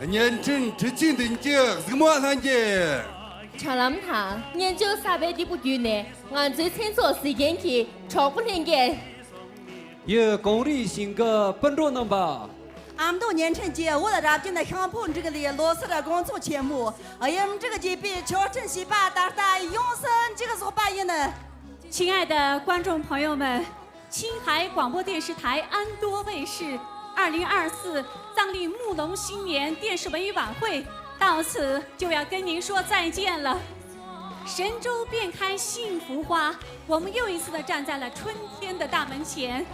བརྙན་འཕྲིན་འཕྲུལ་ཆས་མདུན་གྱི་གཟིགས་མོ་ལྷན་རྒྱས། དྲ་ལམ་དང་བརྙན་བརྗོད་གསར་པའི་སྟེགས་བུ་བརྒྱུད་ནས་ང་ཚོའི་མཚན་ཚོགས་གཟིགས་མཁན་གྱི་གྲོགས་པོ་ལྷན་རྒྱས། 有功的新歌本着能吧？ ཨ་མདོ་བརྙན་འཕྲིན་གྱི་བོད་རབ་རྒྱན་ཤིང་ཕོ་འབྲུག་ལས་ལོ་སར་དགོང་ཚོགས་ཆེན་མོའི་གཡུ་འབྲུག་རྒྱས་པའི་མཆོད་སྤྲིན་བྱིས་པ་ད་ལྟ་ཡོངས་སུ་མཇུག་རྫོགས་པ་ཡིན། 亲爱的观众朋友们，青海广播电视台安多卫视二零二四藏历木龙新年电视文艺晚会到此就要跟您说再见了。神州遍开幸福花，我们又一次的站在了春天的大门前，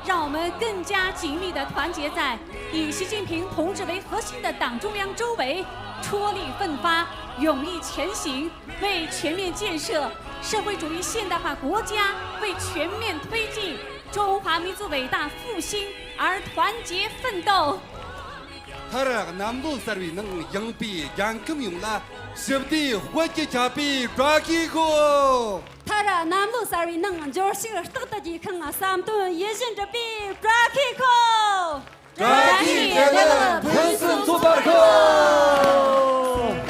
让我们更加紧密的团结在以习近平同志为核心的党中央周围，踔厉奋发，勇毅前行。 为全面建设社会主义现代化国家，为全面推进中华民族伟大复兴而团结奋斗。 མཐར་གནམ་ལོ་གསར་བའི་ནང་ཡངས་པའི་རྒྱལ་ཁམས་ཡོངས་ལ་ཞི་བདེའི་དཔལ་གྱིས་ཁྱབ་པའི་བཀྲ་ཤིས་ཤོག། མཐར་གནམ་ལོ་གསར་བའི་ནང་འབྱོར་ཕྱུག་རྟག་ཏུ་རྒྱས་ཤིང་བསམ་དོན་ཡིད་བཞིན་འགྲུབ་པའི་བཀྲ་ཤིས་ཤོག། བཀྲ་ཤིས་བདེ་ལེགས་ཕུན་སུམ་ཚོགས་པར་ཤོག།